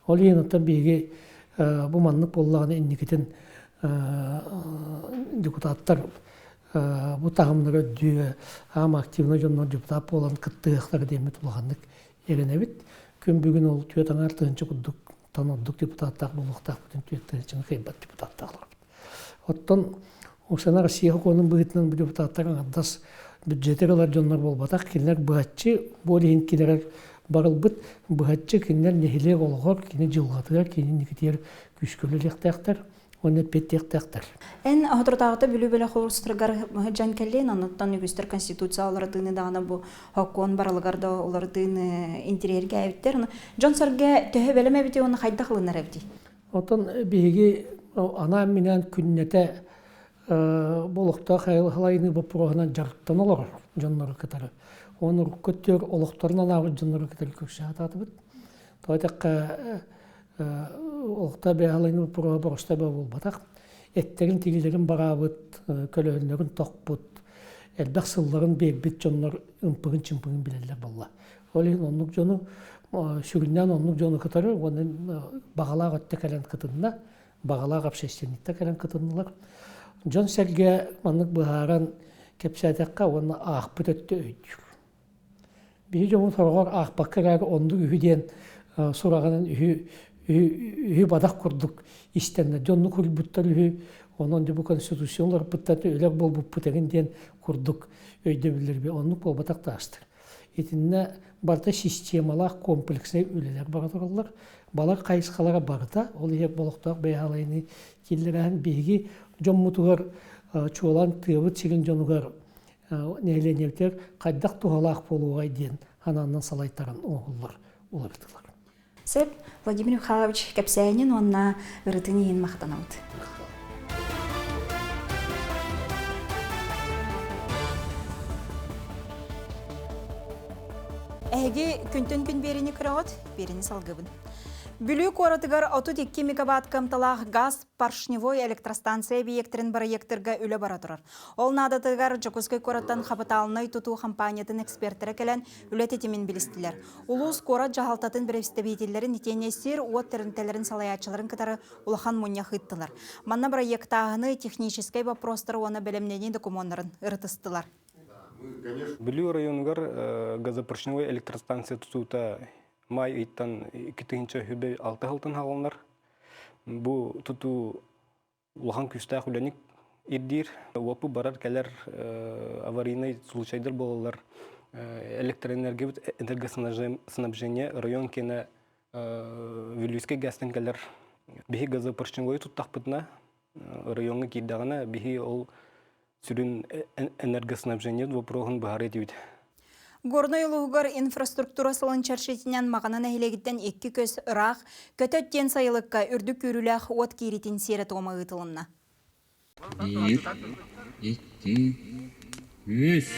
Ол иһин оттон биһиги бу маннык буоллаҕына инникитин депутаттар бу таһымнара үрдүө, аам активнай дьоннор депутат буолан кыттыахтара диэммит улаханнык эрэнэбит. Күн бүгүн ол түөрт аҥаар тыһыынча курдук тан ордук депутаттаах буолуохтаахпытын 4 тыһыынчаны кыайбат депутаттаах Оттон Оксана Россия сокуонун быһыытынан бу депутаттар аҥардас бюджеты ылар дьоннор буолбатах, кинилэр быһаччы бу иһин кинилэр барылбыт быһаччы кинилэр нэһилиэк олоҕор, кини дьылҕатыгар, кини инникитигэр күүскэ үлэлиэхтээхтэр уонна эппиэттиэхтээхтэр. Эн соторутааҕыта Бүлүү бөлөх улуустарыгар дьон кэллин, оннуттан үгүстэр Конституция уларытыыны даҕаны бу сокуон барылыгар да уларытыыны интэриэһиргээбиттэр. Дьон-сэргэ төһө бэлэм эбитий уонна хайдах ылынар эбитий? Оттон биһиги анаан-минээн күннэтэ бу олохтоох айылҕалайыныы боппуруоһунан дьарыктана олорор дьоннору кытары. Уонна урукку өттүгэр олохторун анаабыт дьоннору кытары көрсө сатаатыбыт. Тоҕо диэтэххэ, олохтоох бэйэ боппуруоһа боростуой буолбатах. Эттэрин тигилэрин бараабыт, көлөһүннэрин тохпут, элбэх сылларын биэрбит дьоннор ымпыгын-чымпыгын билэллэр буолла. Ол иһин оннук дьону сүрүннээн оннук дьону кытары уонна баҕалаах өттө кэлэн кытынна, баҕалаах общественниктар кэлэн кытыннылар. Дьон-сэргэ маннык быһааран кэпсээтэххэ уонна аахпыт өттө өйдүүр. Биһи дьоммут сороҕор аахпакка эрээри оннук үһү диэн сураҕынан үһү үһү бадах курдук истэннэр дьоннук суруйбуттар үһү, онон дьэ бу конституция уларыппыттар үлэр буолбуппут эҥин диэн курдук өйдөбүллэр оннук буолбатах таастар. Итиннэ барыта системалаах комплекснай үлэлэр бара тураллар. Балар хайысхалара барыта, ол иһэр олохтоох бэйэһалайыны киллэрээһин биһиги дьоммутугар чуолаан тыабыт сирин дьонугар нэһилиэнньэбитигэр хайдах туһалаах буолуоҕай диэн санаанан салайтаран оҥоһуллар уларытылар. Сөп, Владимир Михайлович кэпсээнин уонна ырытын иһин махтанабыт. Эһиги күнтэн күн биэrini көрөҕүт, биэrini салгыбын. Бүлүү куоратыгар 32 мегаватт кыамталаах газ поршневой электростанция эбийиэктэрин бырайыактарга үлэ бара турар. Ол наадатыгар Дьокуускай куораттан хапытаалынай тутуу хампаанньатын экспертэрэ кэлэн үлэ тэтимин билистилэр. Улуус куорат дьаһалтатын бэрэстэбиитэллэрин итиэннэ сир-уот тэрилтэлэрин салайааччыларын кытары улахан мунньах ыыттылар. Манна бырайыактааһыны, техническэй боппуруостары уонна бэлэмнэнии докумуоннарын ырытыстылар. Бүлүү оройуонугар газопоршневой электростанция тутуута май ыйтан 2006 сылтан хааланар. Бу тутуу улахан күүстээх үлэни ирдиир. Уопу барар-кэлэр аварийнай случайдар буолаллар. Электроэнергия энергоснабжение район киэнэ Вилюйскай ГЭСтэн кэлэр. Биһи газопоршневой туттахпытына, райоҥҥа киирдэҕинэ, биһи ол сүрүн энергоснабжение вопроһун быһаарыы этибит. Горнай улууһугар инфраструктура сылын чэрчитинэн Маҕана нэһилиэгиттэн икки көс ыраах Көтөт диэн сайылыкка үрдүк күүрүүлээх уот киириитин сиэрэ-туома ыытылынна. Биир, икки, үс.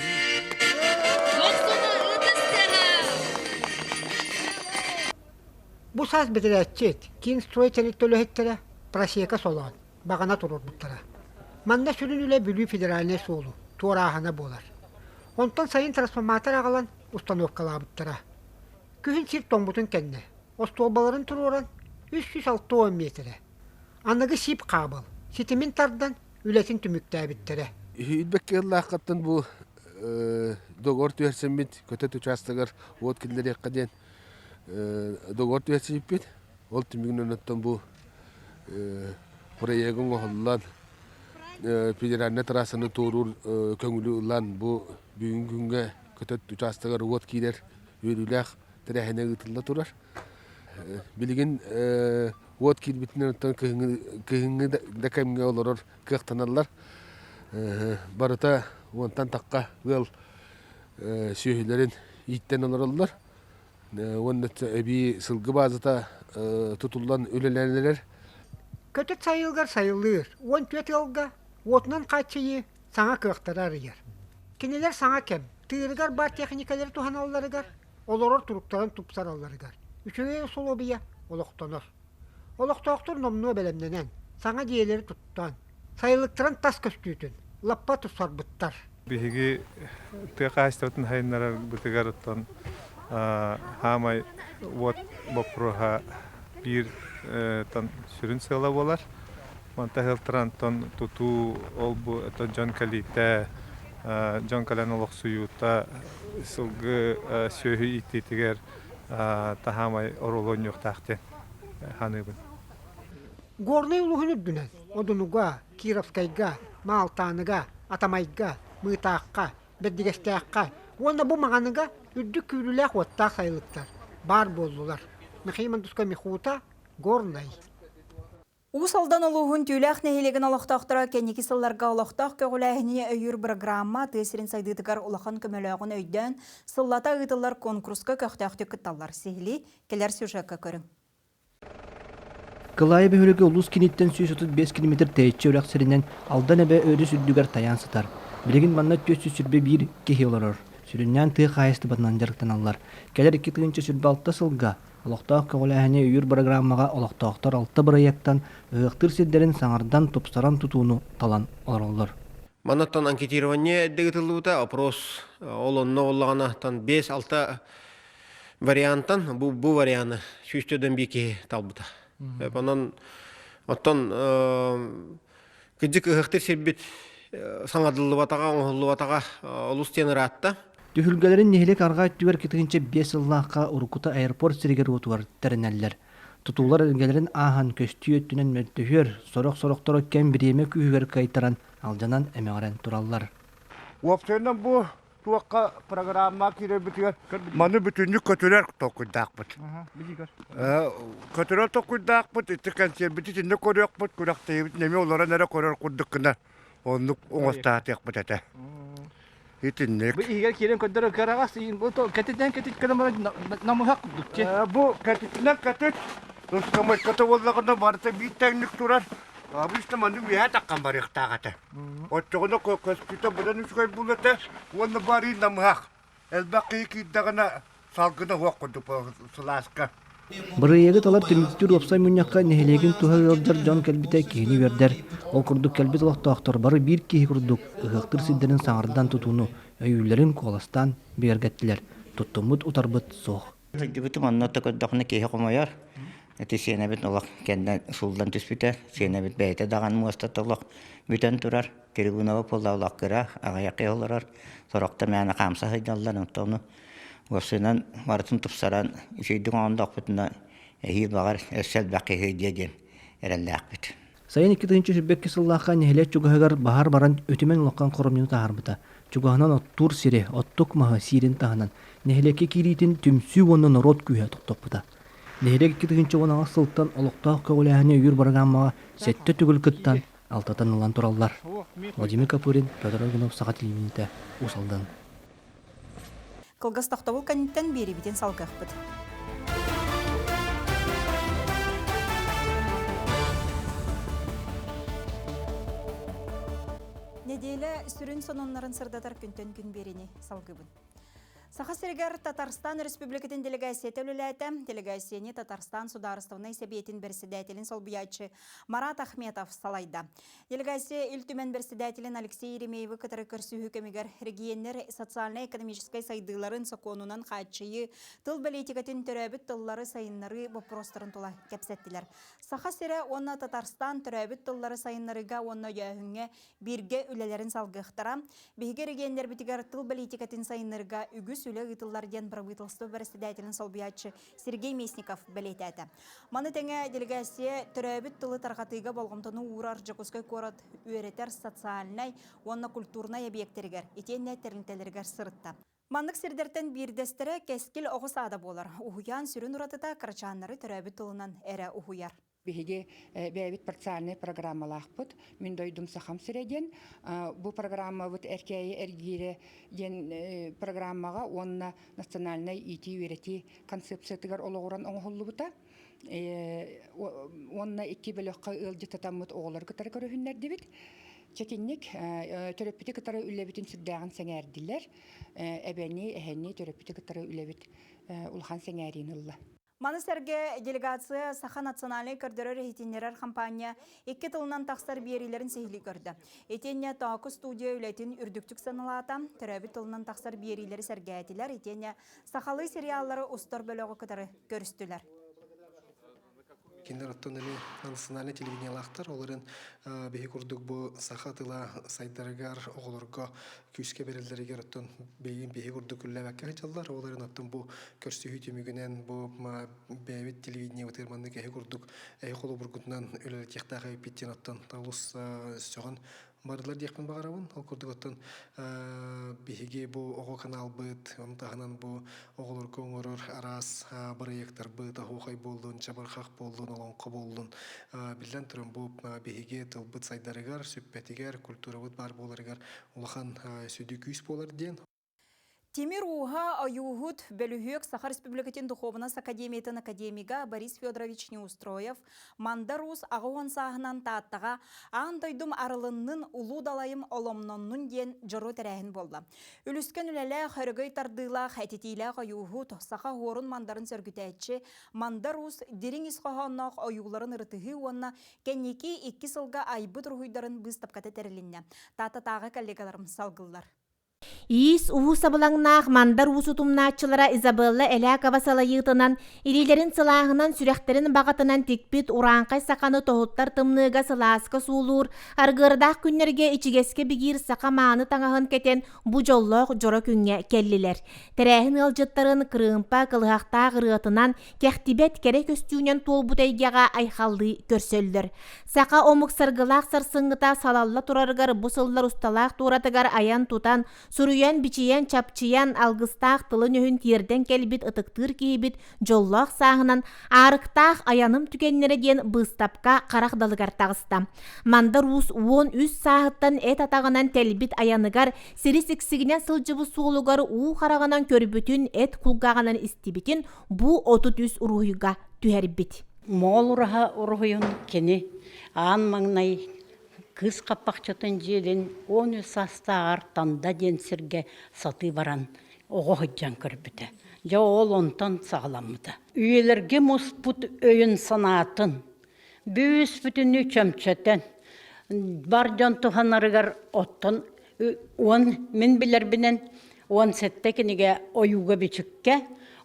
Бу саас бэдэрээччит киин строй тэрилтэ үлэһиттэрэ просека солоон, баҕана туруорбуттара. Манна сүрүн үлэ Бүлүү федеральнай суолу туорааһына буолар. Онтон сайын трансформатор аҕалан установкалаабыттара. Күһүн сир тоҥмутун кэннэ, остуолбаларын туруоран 360 миэтэрэ. Аныгы сип хаабыл ситимин тардан үлэтин түмүктээбиттэрэ. Үһүйбэккэ ыллааххыттан бу договор түһэрсэммит көтөт учаастагар уот киллэриэххэ диэн договор түһэрсибиппит. Ол түмүгүнэн оттон бу проегын оһоллон федеральнай трассаны туоруур көҥүлү ылан бу бүгүҥҥү күҥҥэ көтөт учаастагар уот киирэр үөрүүлээх тэрээһинэ ыытылла турар. Билигин уот киирбитинэн оттон кыһыҥҥы да кэмҥэ олорор кыахтаналлар. Барыта уонтан тахха ыал сүөһүлэрин ииттэн олороллор. Уонна эбии сылгы баазата тутуллан үлэлээн эрэр. Көтөт сайылыгар сайылыыр, 14 ыалга уотунан хааччыйыы саҥа кыахтары арыйар. Кинилэр саҥа кэм тыырыгар баар техникалары туһаналларыгар, олорор туруктарын тупсаралларыгар үчүгэй усулуобуйа олохтонор. Олохтоохтор номнуо бэлэмнэнэн, саҥа дьиэлэри туттан, сайылыктарын тас көстүүтүн лаппа тупсарбыттар. Биһиги тыа хаһаайыстыбатын сайыннарарбытыгар оттон хаамай уот боппуруоһа биир сүрүн сыала буолар. Мантан сылтаан оттон тутуу ол-бу дьон кэлиитэ, дьон кэлэн олохсуйуута сылгы сүөһү ииттиитигэр таһаамай оруолу оонньуохтаах диэн саныыбын. Горнай улууһун үрдүнэн Одунуга, Кировскайга, Маалтааныга, Атамайга, Мыытаахха, Бэрдигэстээххэ уонна бу Маҕаныга үрдүк күүрүүлээх уоттаах сайылыктар баар буоллулар. Михаил Мандускай Михута, Горнай. Уус Алдан улууһун Түүлээх нэһилиэгин олохтоохторо кэнники сылларга олохтоох көҕүлээһини өйүүр бырагыраамма тыа сирин сайдыытыгар улахан көмөлөөҕүн өйдөөн, сыллата ыытыллар куонкуруска көхтөөхтүк кытталлар. Сиһилии кэлэр сюжекка көрүҥ. Кылаайы бөһүөлэгэ улуус кииниттэн 135 километр тэйиччи үрэх сиринэн Алдан эбэ өрүс үрдүгэр тайаан сытар. Билигин манна 421 киһи олорор. Сүрүннээн тыа хаһаайыстыбатынан дьарыктаналлар. Кэлэр 2026 сылга олохтоох көҕүлээһини өйүүр бырагырааммаҕа олохтоохтор алта бырайыактан ыһыахтыыр сирдэрин саҥардан, тупсаран тутууну талан олороллор. Манаттан анкетирование эрдэ ыытыллыбыта, опрос ол онно буоллаҕына 5-6 вариантан бу, бу варианы 104 киһи талбыта. Онон оттон кырдьык ыһыахтыыр сирбит саҥардыллыбатаҕа, оҥоһуллубатаҕа олус диэн ыраатта. Түһүлгэлэрин нэһилиэк арҕаа өттүгэр 2005 сыллаахха уруккута аэропорт сиригэр-уотугар тэринэллэр. Тутуулар эргэлэрин ааһан көстүү өттүнэн мөлтөһүөр, сорох-сорохторо кэм бириэмэ күүһүгэр кыайтаран, алдьанан эмэҕирэн тураллар. Уопсайынан бу туохха программа киирэрбитигэр маны бүтүннүү көтүрэр толкуйдаахпыт. Көтүрэр толкуйдаахпыт, ити кэнсиэрбит итиннэ көрүөхпүт, күрэхтэһиибит эмиэ олорон эрэ көрөр курдук гына оннук оҥостаатыахпыт этэ. Итинник. Бу иһигэр киирэн көрдөрөр кыараҕас бу кэтитинэн кэтит гынан баран намыһах курдук Бу кэтитинэн кэтит, ыскамыайката буоллаҕына барыта биир тэҥник турар. Обычно маннык үөһэ таххан барыахтаах этэ. Оччоҕуна көстүүтэ быдан үчүгэй буолуо этэ уонна барыы намыһах. Элбэх киһи киирдэҕинэ салгына суох курдук сылааска. Бырайыагы талар түмүктүүр уопсай мунньахха нэһилиэгин туһа ыалдьар дьон кэлбитэ киһини үөрдэр. Ол курдук кэлбит олохтоохтор бары биир киһи курдук ыһыахтыыр сирдэрин саҥардан тутууну өйүүллэрин куоластаан бигэргэттилэр. Туттуммут утарбыт суох. Сылдьыбытым онно да көрдөххүнэ киһи хомойор. Ити сиэнэбит олох кэннэ сууллан түспүтэ. Сиэнэбит бэйэтэ даҕаны муостата олох бүтэн турар. Трибунаба буолла олох кыра, аҕыйах киһи олорор. Сорохтор мээнэ хаамса сылдьаллар. Онтон ону уопсайынан барытын тупсаран үчүгэйдик оҥордохпутуна эһиил баҕар өссө элбэх киһи диэ диэн эрэллээхпит. Сайын 2022 сыллаахха нэһилиэк чугаһыгар баһаар баран үтүмэн улахан хоромньуну таһаарбыта. Чугаһынан оттуур сири, оттук маһы сиирин таһынан, нэһилиэккэ киириитин түмсүү уонна норуот күүһэ тохтоппута. Нэһилиэк 2018 сылтан олохтоох көҕүлээһини өйүүр бырагыраамаҕа сэттэ төгүл кыттан, алтатан ылан тураллар. Владимир Копырин, Петр Аргунов, Саха телевидениетэ, Уус Алдан. Кылгас тохтобул кэнниттэн биэрибитин салгыахпыт. Неделя сүрүн сонуннарын сырдатар күнтэн күн биэриини салгыбын. Саха сиригэр Татарстан Республикатын делегацията үлэлээтэ. Делегацияны Татарстан Судаарыстыбаннай Сэбиэтин бэрэссэдээтэлин солбуйааччы Марат Ахметов салайда. Делегация Ил Түмэн бэрэссэдээтэлин Алексей Еремеевы кытары көрсүһүү кэмигэр регионнар социальнай-экономическай сайдыыларын сокуонунан хааччыйыы, тыл бэлиитикэтин төрөөбүт тыллары сайыннарыы боппуруостарын тула кэпсэттилэр. Саха сирэ уонна Татарстан төрөөбүт тыллары сайыннарыыга уонна өйөөһүҥҥэ бииргэ үлэлэрин салгыахтара. Биһиги регионнарбытыгар тыл бэлиитикэтин сайыннарыыга үгүс үлэ ыытыллар диэн правительство бэрэссэдээтэлин солбуйааччы Сергей Местников бэлиэтээтэ. Маны тэҥэ делегация төрөөбүт тылы тарҕатыыга болҕомтону уурар Дьокуускай куорат үөрэтэр социальнай уонна культурнай объектэригэр итиэннэ тэрилтэлэригэр сырытта. Маннык сирдэртэн биирдэстэрэ Кэскил оҕо саада буолар. Уһуйаан сүрүн уратыта кырачааннары төрөөбүт тылынан эрэ уһуйар. Биһиги бэйэбит парциальнай программалаахпыт. Мин дойдум Сахам сирэ диэн. Бу программабыт Эркээйи эргиирэ диэн программаҕа уонна национальнай иитии-үөрэтии концепциятыгар олоҕуран оҥоһуллубута. Уонна икки бөлөххө ыалдьыттатаммыт оҕолору кытары көрүһүннэрдибит. Чэтинник төрөппүтү кытары үлэбитин сүрдээҕин сэҥээрдилэр. Эбэни, эһэни төрөппүтү кытары үлэбит улахан сэҥээриини ылла. Маны сэргэ делегация Саха национальнай көрдөрөр-иһитиннэрэр хампаанньа икки тылынан тахсар биэриилэрин сиһилии көрдө. Итиэннэ Тооку студия үлэтин үрдүктүк сыаналаата, төрөөбүт тылынан тахсар биэриилэри сэргээтилэр, итиэннэ сахалыы сериаллары устар бөлөҕү кытары көрүстүлэр. Кинилэр оттон эмиэ национальнай телевидениелаахтар, ол эрэн биһи курдук бу саха тыла сайдарыгар, оҕолорго күүскэ бэриллэригэр оттон бэйин биһи курдук үллээбэккэ сылдьаллар. Ол эрэн оттон бу көрсүһүү түмүгүнэн бу бэйэбит телевидениебытыгар маннык эһи курдук эһи холобургутунан үлэлэтиэхтээх эбиппит диэн оттон олус сөҕөн бардылар диэхпин баҕарабын. Ол курдук оттон биһиги бу оҕо каналбыт, ону таһынан бу оҕолорго оҥорор араас бырайыактарбыт, оһуохай буоллун, чабырҕах буоллун, олоҥхо буоллун, биллэн туран бу биһиги тылбыт сайдарыгар, сүппэтигэр, культурабыт баар буоларыгар улахан сүдү күүс буолар диэн. Тимир ууһа ойууһут бөлүһүөк Саха Республикатын Духуобунас Академиятын академига Борис Федорович Неустроев Мандар Уус 80 сааһынан Тааттаҕа «Аан дойдум арылыннын, улуу далайым оломноннун» диэн дьоруо тэрээһин буолла. Үлүскэн үлэлээх, өрөгөй тардыылаах, этитиилээх ойууһут, саха оһуорун мандарын сөргүтээччи Мандар Уус дириҥ ис хоһоонноох ойууларын ырытыһыы уонна кэнники икки сылга айбыт уруһуйдарын быыстапката тэрилиннэ. Тааттатааҕы коллегаларым салгыллар. Иис уу сабылаҥнаах мандар уус утумнааччылара Изабелла Элякова салайыытынан, илиилэрин сылааһынан, сүрэхтэрин баҕатынан тикпит урааҥхай саханы тоһуттар тымныыга сылааска суулуур, аргыардаах күннэргэ ичигэскэ бигиир саха мааны таҥаһын кэтэн бу дьоллоох дьоро күҥҥэ кэллилэр. Тэрээһин ыалдьыттарын кырыымпа кылыһахтаах ырыатынан, кэхтибэт кэрэ көстүүнэн туолбут эйгэҕэ айхаллыы көрсөллөр. Саха омук саргылаах сарсыҥҥыта салалла турарыгар бу сыллар усталаах туоратыгар айан-тутан, суруйан-бичийэн, чапчыйан, алгыстаах тылын-өһүн тиэрдэн кэлбит ытыктыыр киһибит дьоллоох сааһынан Аарыктаах айаным түгэннэрэ диэн быыстапка харах далыгар таҕыста. Мандар Уус 13 сааһыттан эт атаҕынан тэлбит айаныгар сири сиксигинэн сылдьыбыт суолугар уу хараҕынан көрбүтүн, эт кулгааҕынан истибитин бу 33 уруһуйга түһэрбит. Моҕол ураһа уруһуйун кини аан маҥнай кыыс хаппахчытын дьиэлин 13 саастааҕар Танда диэн сиргэ сатыы баран оҕо сылдьан көрбүтэ. Дьэ ол онтон саҕаламмыта. Үйэлэргэ муспут өйүн-санаатын бүүс-бүтүннүү чөмчөтөн бар дьон туһанарыгар оттон уон мин билэрбинэн 17 кинигэ ойууга-бичиккэ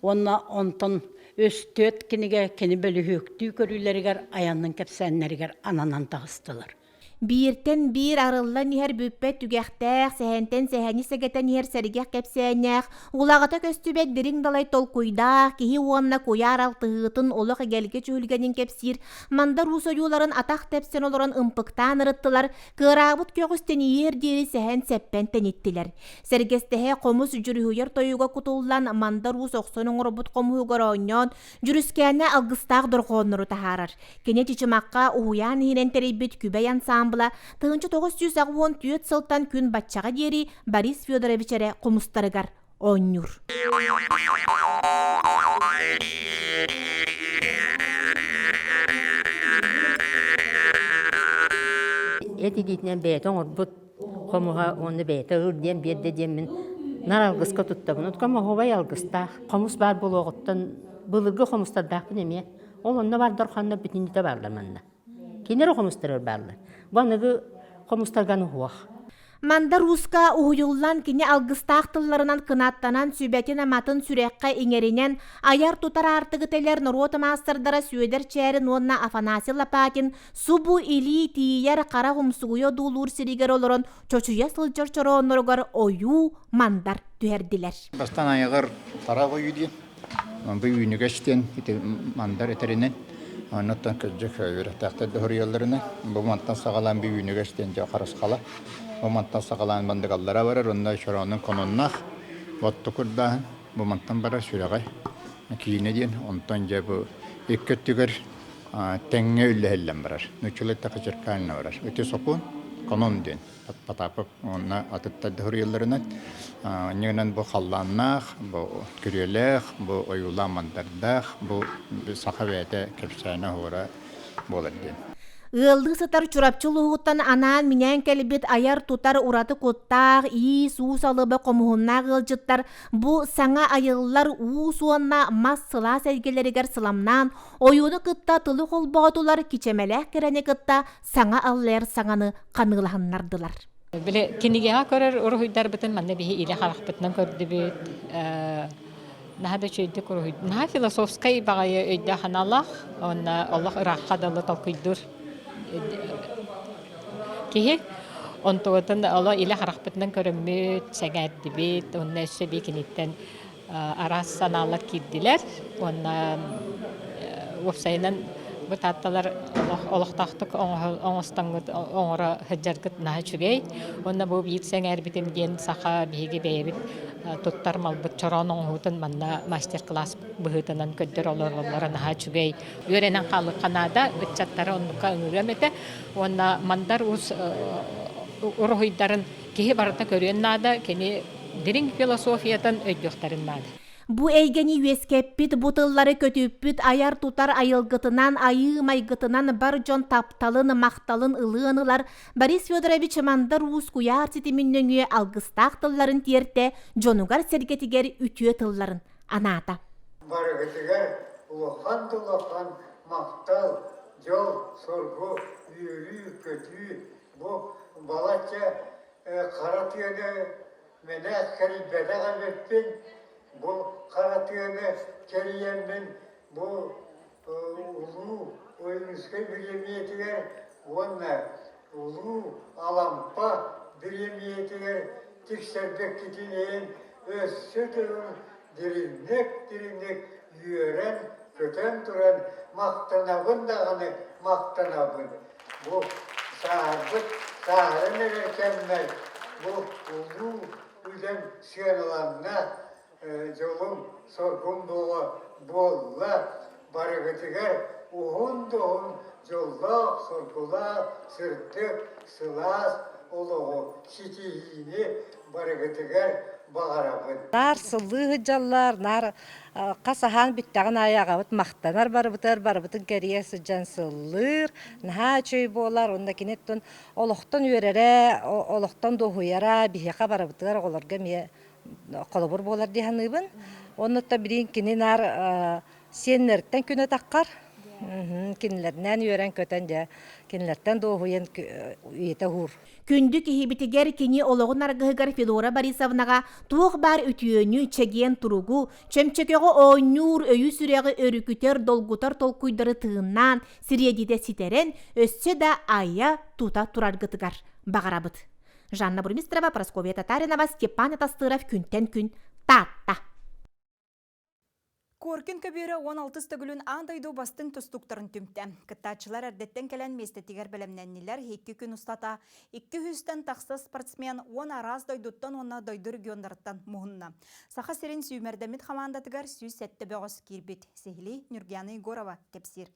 уонна онтон үс-түөрт кинигэ кини бөлүһүөктүү көрүүлэригэр айаннын кэпсээннэригэр ананан таҕыстылар. Бииртэн биир арыллан иһэр бүппэт түгэхтээх, сэһэнтэн сэһэни сэгэтэн иһэр сэргэх кэпсээннээх, улаҕата көстүбэт дириҥ далай толкуйдаах, киһи уонна куйаар алтыһыытын олох эгэлгэ чүһүлгэнин кэпсиир Мандар Уус ойууларын атах тэпсэн олорон ымпыктаан ырыттылар, кыараабыт көҕүс тэнийиэр диэри сэһэн-сэппэн тэниттилэр. Сэргэстэһэ хомус дьүрүһүйэр тойуга кутуллан Мандар Уус охсон оҥорбут хомуһугар оонньоон, дьүрүскээнэ алгыстаах дорҕооннору таһаарар. Кини Чычымахха уһуйаан иһинэн тэрийбит Күбэй ансаамбыла 1984 сылтан күн баччаҕа диэри Борис Федорович эрэ хомустарыгар оонньуур. Эт илиитинэн бэйэтэ оҥорбут хомуһа уонна бэйэтэ ыл диэн биэрдэ диэммин нар алгыска туттабын. Отком оһуобай алгыстаах. Хомус баар буолуоҕуттан былыргы хомустардаахпын эмиэ. Ол онно баардар ханна бүтүннүүтэ бааллар манна. Кинилэр хомустарар бааллар. Бу аныгы хомустарган уһуох. Мандар Ууска уһуйуллан кини алгыстаах тылларынан кынаттанан сүбэтин-аматын сүрэххэ иҥэринэн айар-тутар аартыгы тэлэр норуот маастардара Сүөдэр Чээрин уонна Афанасий Лопатин субу илии тиийэр хара умсугуйа одуулуур сиригэр олорон чочуйа сылдьар чороонноругар ойуу мандар түһэрдилэр. Бастаан айаҕар харах ойуу диэн Бу үүнүгэс диэн ити мандар этэринэн, оннуттан кырдьык үөрэхтээхтэр да суруйалларынан, бу мантан саҕалаан бу үүнүгэс диэн дьэ харысхала, бу мантан саҕалаан мандыгаллара барар, онно чороонун кононнаах, отту курдааһын, бу мантан барар сүрэҕэ киинэ диэн, онтон дьэ бу икки өттүгэр тэҥҥэ үллэһиллэн барар. Нууччалыы эттэххэ зеркально барар. Ити сокуон конон диэн. Потапов уонна атыттар да суруйалларынан инньэ бу халлааннаах, бу күрүөлээх, бу ойуулаах мандардаах, бу саха бэйэтэ кэпсээнэ оһуора буолар диэн. Ыаллыы сытар Чурапчы улууһуттан анаан-минээн кэлбит айар-тутар ураты куттаах, иис-уус алыба хомуһуннаах ыалдьыттар бу саҥа айыллар уус уонна мас сылаас эйгэлэригэр сыламнаан, ойууну кытта тылы холбоотулар, кичэмэлээх кэрэни кытта саҥа аллайар саҥаны ханыылаһыннардылар. Били кинигэҕэ көрөр уруһуйдарбытын манна биһи илэ харахпытынан көрдүбүт. Наһаа да үчүгэйдик уруһуй. Наһаа философскай баҕайы өйдөөх аналаах уонна олох ыраахха дылы толкуйдуур киһи. Онтугутун оло илэ харахпытынан көрөммүт, сэҥээрдибит уонна өссө бии киниттэн араас санаалар киирдилэр уонна уопсайынан бу таатталар олохтоохтук оҥостоҥҥут оҥоро сылдьаргыт наһаа үчүгэй уонна бу биир сэҥээрбитим диэн саха биһиги бэйэбит туттар малбыт чороон оҥоһуутун манна мастер-класс быһыытынан көрдөрө олороллоро наһаа үчүгэй үөрэнэн хаалыахха наада ыччаттары оннукка ыҥырыам этэ уонна Мандар Уус уруһуйдарын киһи барыта көрүөн наада кини. дириҥ философиятын өйдүөхтэрин наада. Бу эйгэни үөскэппит, бу тыллары көтүппүт айар-тутар айылгытынан, айыы майгытынан бар дьон тапталын, махталын ылыан ылар Борис Федорович Мандар Уус куйаар ситимин нөҥүө алгыстаах тылларын тиэртэ, дьонугар-сэргэтигэр үтүө тылларын анаата. Барыгытыгар улахан да улахан махтал, дьол, соргу, үөрүү-көтүү бу балачча хара тыаны мэнээк кэрийбэтэх эбиппин, бу хара тыаны кэрийэммин бу улуу Ойуунускай бириэмийэтигэр уонна улуу Алампа бириэмийэтигэр тиксэрбэккитин иһин өссө төгүл дириҥник-дириҥник үөрэн, көтөн туран махтанабын даҕаны махтанабын. Бу сааһырбыт, сааһыран эрэр кэммэр бу улуу үлэм сыаналанна, дьолум, соргум буола буолла, барыгытыгар уһун да уһун дьоллоох, соргулаах, сырдык, сылаас олоҕу ситиһиини барыгытыгар баҕарабын. Наар сыллыы сылдьаллар, наар хас аһаан бүттэҕин аайы аҕабыт махтанар барыбытыгар барыбытын кэрийэ сылдьан сыллыыр, наһаа үчүгэй буолар уонна кини оттон олохтон үөрэрэ, олохтон дуоһуйара биһиэхэ барыбытыгар оҕолорго эмиэ холобур буолар дии саныыбын. Оннуттан билигин кини наар сиэннэриттэн күн атаххар кинилэринээн үөрэн-көтөн дьэ кинилэртэн дуоһуйан үйэтэ уһуур. Күндү киһибитигэр кини олоҕун аргыһыгар Федора Борисовнаҕа туох баар үтүөнү, чэгиэн туругу, чөмчөкөҕө оонньуур, өйү-сүрэҕи өрүкүтэр, долгутар толкуйдары тыыннаан, сириэдитэ ситэрэн, өссө да айа тута тураргытыгар баҕарабыт. Жанна Бурмистрова, Прасковья Татаринова, Степан Атастыров күнтэн күн Таатта. Коркин көбүөрэ 16 төгүлүн аан дойду бастыҥ тустууктарын түмтэ. Кыттааччылар эрдэттэн кэлэн миэстэтигэр бэлэмнэннилэр. Икки күн устата 200-тэн тахса спортсмен 10 араас дойдуттан уонна дойду регионнарыттан муһунна. Саха сирин сүүмэрдэммит хамаандатыгар 107 бөҕөс киирбит. Сиһилии Нюргиана Егорова кэпсиир.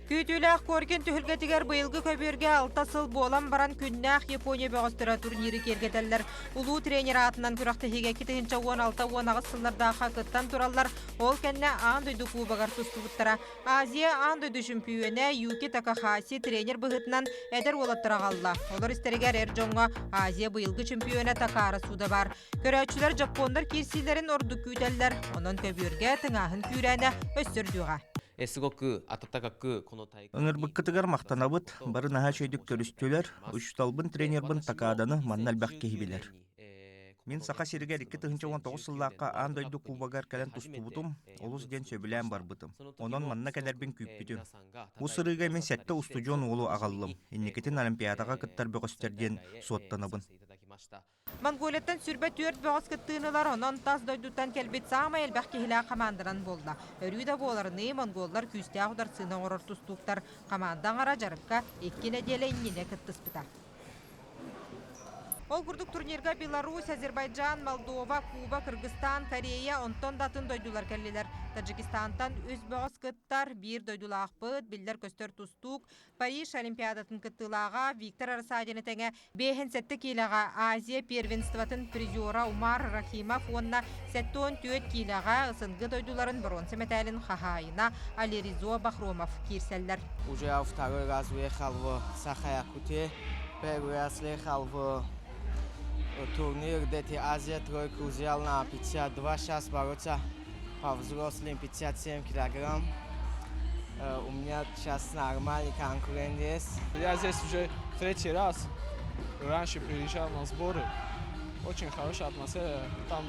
Күүтүүлээх Коркин түһүлгэтигэр быйылгы көбүөргэ алта сыл буолан баран күннээх Япония бөҕөстөрө турниры киэргэтэллэр. Улуу тренер аатынан күрэхтэһиигэ 2016-18 сыллардаахха кыттан тураллар. Ол кэннэ аан дойду кубогар тустубуттара. Азия аан дойду чөмпүйүөнэ Юки Такахаси тренер быһыытынан эдэр уолаттары аҕалла. Олор истэригэр эр дьоҥҥо Азия быйылгы чөмпүйүөнэ Такара Суда баар. Көрөөччүлэр дьоппуоннар киирсиилэрин ордук күүтэллэр. Онон көбүөргэ тыҥааһын күүрээнэ өссө үрдүөҕэ. Ыҥырбыккытыгар махтанабыт, бары наһаа үчүгэйдик көрүстүлэр, учууталбын, тренербин Такаданы манна элбэх киһи билэр. Мин Саха сиригэр 2019 сыллаахха аан дойду кубогар кэлэн тустубутум, олус диэн сөбүлээн барбытым. Онон манна кэлэрбин күүппүтүм. Бу сырыыга мин сэттэ устудьуон уолу аҕаллым, инникитин Олимпиадаҕа кыттар бөҕөстөр диэн суоттанабын. Монголияттан 24 бөҕөс кыттыыны ылар, онон тас дойдуттан кэлбит саамай элбэх киһилээх хамаанданан буолла. Өрүү да буоларыныы, монголлар күүстээх ударсыыны оҥорор тустууктар. Хамаанда аҥара дьарыкка икки нэдиэлэ иннинэ кыттыспыта. Ол курдук турнирга Беларусь, Азербайджан, Молдова, Куба, Кыргызстан, Корея, онтон да атын дойдулар кэллилэр. Таджикистантан үс бөҕөс кыттар, биир дойдулаахпыт, биллэр-көстөр тустуук, Париж Олимпиадатын кыттыылааҕа Виктор Рассадины тэҥэ 57 киилэҕэ Азия первенствотын призера Умар Рахимов уонна 74 киилэҕэ СНГ дойдуларын боруонса мэтээлин хаһаайына Алиризо Бахромов киирсэллэр. Уже я второй раз уехал в Саха-Якутию. Первый раз ехал в турнир Дети Азия, тройку взял на 52, сейчас бороться по взрослым 57 килограмм. У меня сейчас нормальный конкурент есть. Я здесь уже третий раз. Раньше приезжал на сборы. Очень хорошая атмосфера. Там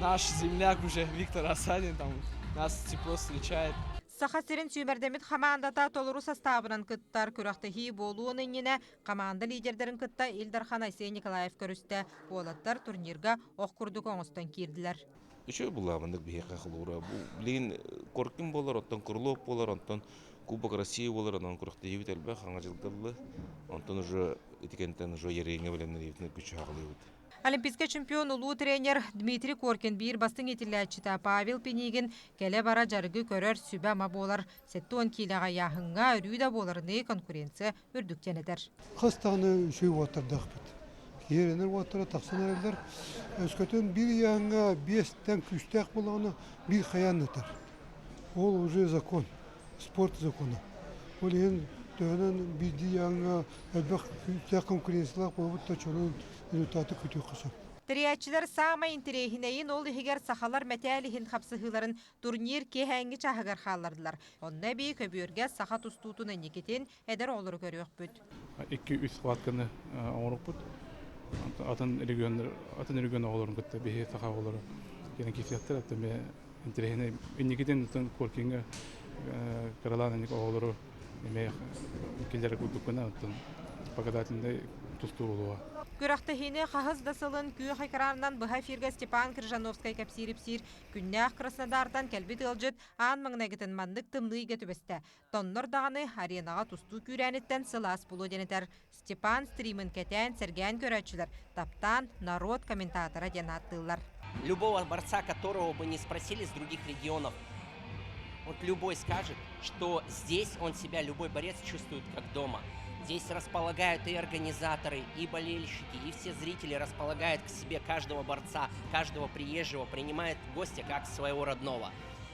наш земляк уже Виктор Асадин там нас тепло встречает. Саха сирин сүүмэрдэммит хамаандата толору састаабынан кыттар күрэхтэһии буолуон иннинэ хамаанда лидердэрин кытта Ил Дархан Айсен Николаев көрүстэ. Уолаттар турнирга ох курдук оҥостон киирдилэр. Үчүгэй булаабыннык биһиэхэ холобура бу билигин Коркин буолар, оттон Крылов буолар, онтон Кубок России буолар, онон күрэхтэһиибит элбэх, хаҥа дьылга Онтон уже ити кэнниттэн уже Ярыҥҥа бэлэмнэниибитин күчү хаҕылыыбыт. Олимпийскай чемпион улуу тренер Дмитрий Коркин биир бастыҥ иитиллээччитэ Павел Пинигин кэлэ-бара дьарыгы көрөр сүбэ-ама буолар. 70 киилэҕэ ыйааһыҥҥа өрүү да буоларыныы конкуренция үрдүктэн этэр. Хас даҕаны үчүгэй уолаттардаахпыт. Иһэрэнэр уоттара тахсан эрэллэр. Өскөтүн биир ыйааһыҥҥа биэстэн күүстээх буоллаҕына, биир хайаан ытар. Ол уже закон, спорт закона. Ол иһин төһөнөн биирдии ыйааһыҥҥа элбэх күүстээх конкуренциялаах буолбут да чонун результаты күтүөххэ сөп. Тэрийээччилэр саамай интэриэһинэйин ол иһигэр сахалар мэтээл иһин хапсыһыыларын турнир киэһээҥҥи чааһыгар хааллардылар. Онно эбии көбүөргэ саха тустуутун инникитин эдэр оҕолору көрүөхпүт. Икки-үс схватканы оҥоруппут. Атын регионнар, атын регион оҕолорун кытта биһи саха оҕолоро кэлэн киирсиэхтэр. Оттон эмиэ интэриэһинэй инникитин оттон Коркиҥҥа кыралаан инник оҕолору эмиэ киллэрэр курдуккуна оттон показательнай тустуу буолуоҕа. Күрэхтэһиини хаһыс да сылын күөх экранынан быһа эфиргэ Степан Крыжановскай кэпсиир-ипсиир. Күннээх Краснодартан кэлбит ыалдьыт аан маҥнайгытын маннык тымныы ыйга түбэстэ. Тоннор даҕаны аренаҕа тустуу күүрээниттэн сылаас буолуо диэн этэр. Степан стримин кэтээн, сэргээн көрөөччүлэр таптаан народ комментатора диэн ааттыыллар. Любого борца, которого бы не спросили с других регионов, вот любой скажет, что здесь он себя, любой борец чувствует как дома. Здесь располагают и организаторы, и болельщики, и все зрители располагают к себе каждого борца, каждого приезжего, принимают гостя как своего родного.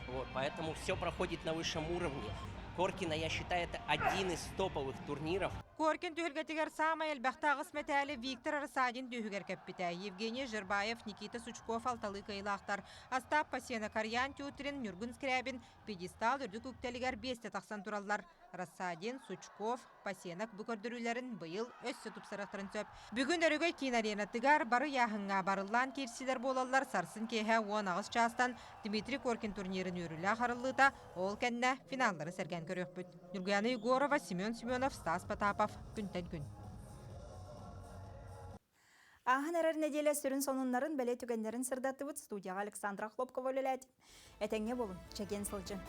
Вот, поэтому все проходит на высшем уровне. Коркина, я считаю, это один из топовых турниров. Коркин түһүлгэтигэр саамай элбэхтэ аҕыс мэтээли Виктор Рассадин түһүгэр кэппитэ. Евгений Жербаев, Никита Сучков алталыы кыайыылаахтар. Остап Пасена, Карьян Тютрин, Ньургун Скрябин пьедестал үрдүк үктэлигэр биэстэ тахсан тураллар. Рассадин, Сучков, Пасенок бу көрдөрүүлэрин быйыл өссө тупсарыахтарын сөп. Бүгүн Өрөгөй киин аренатыгар бары ыйааһыҥҥа барыллаан киирсилэр буолаллар. Сарсын киэһэ 18 чаастан Дмитрий Коркин турнирын үөрүүлээх арыллыыта, ол кэннэ финаллары сэргээн көрүөхпүт. Ньургуяна Егорова, Семен Семенов, Стас Потапов. Күнтэн күн. Ааһан эрэр нэдиэлэ сүрүн сонуннарын, бэлиэ түгэннэрин сырдаттыбыт. Студияҕа Александра Хлопкова үлэлээтим. Этэҥҥэ буолун, чэгиэн сылдьын.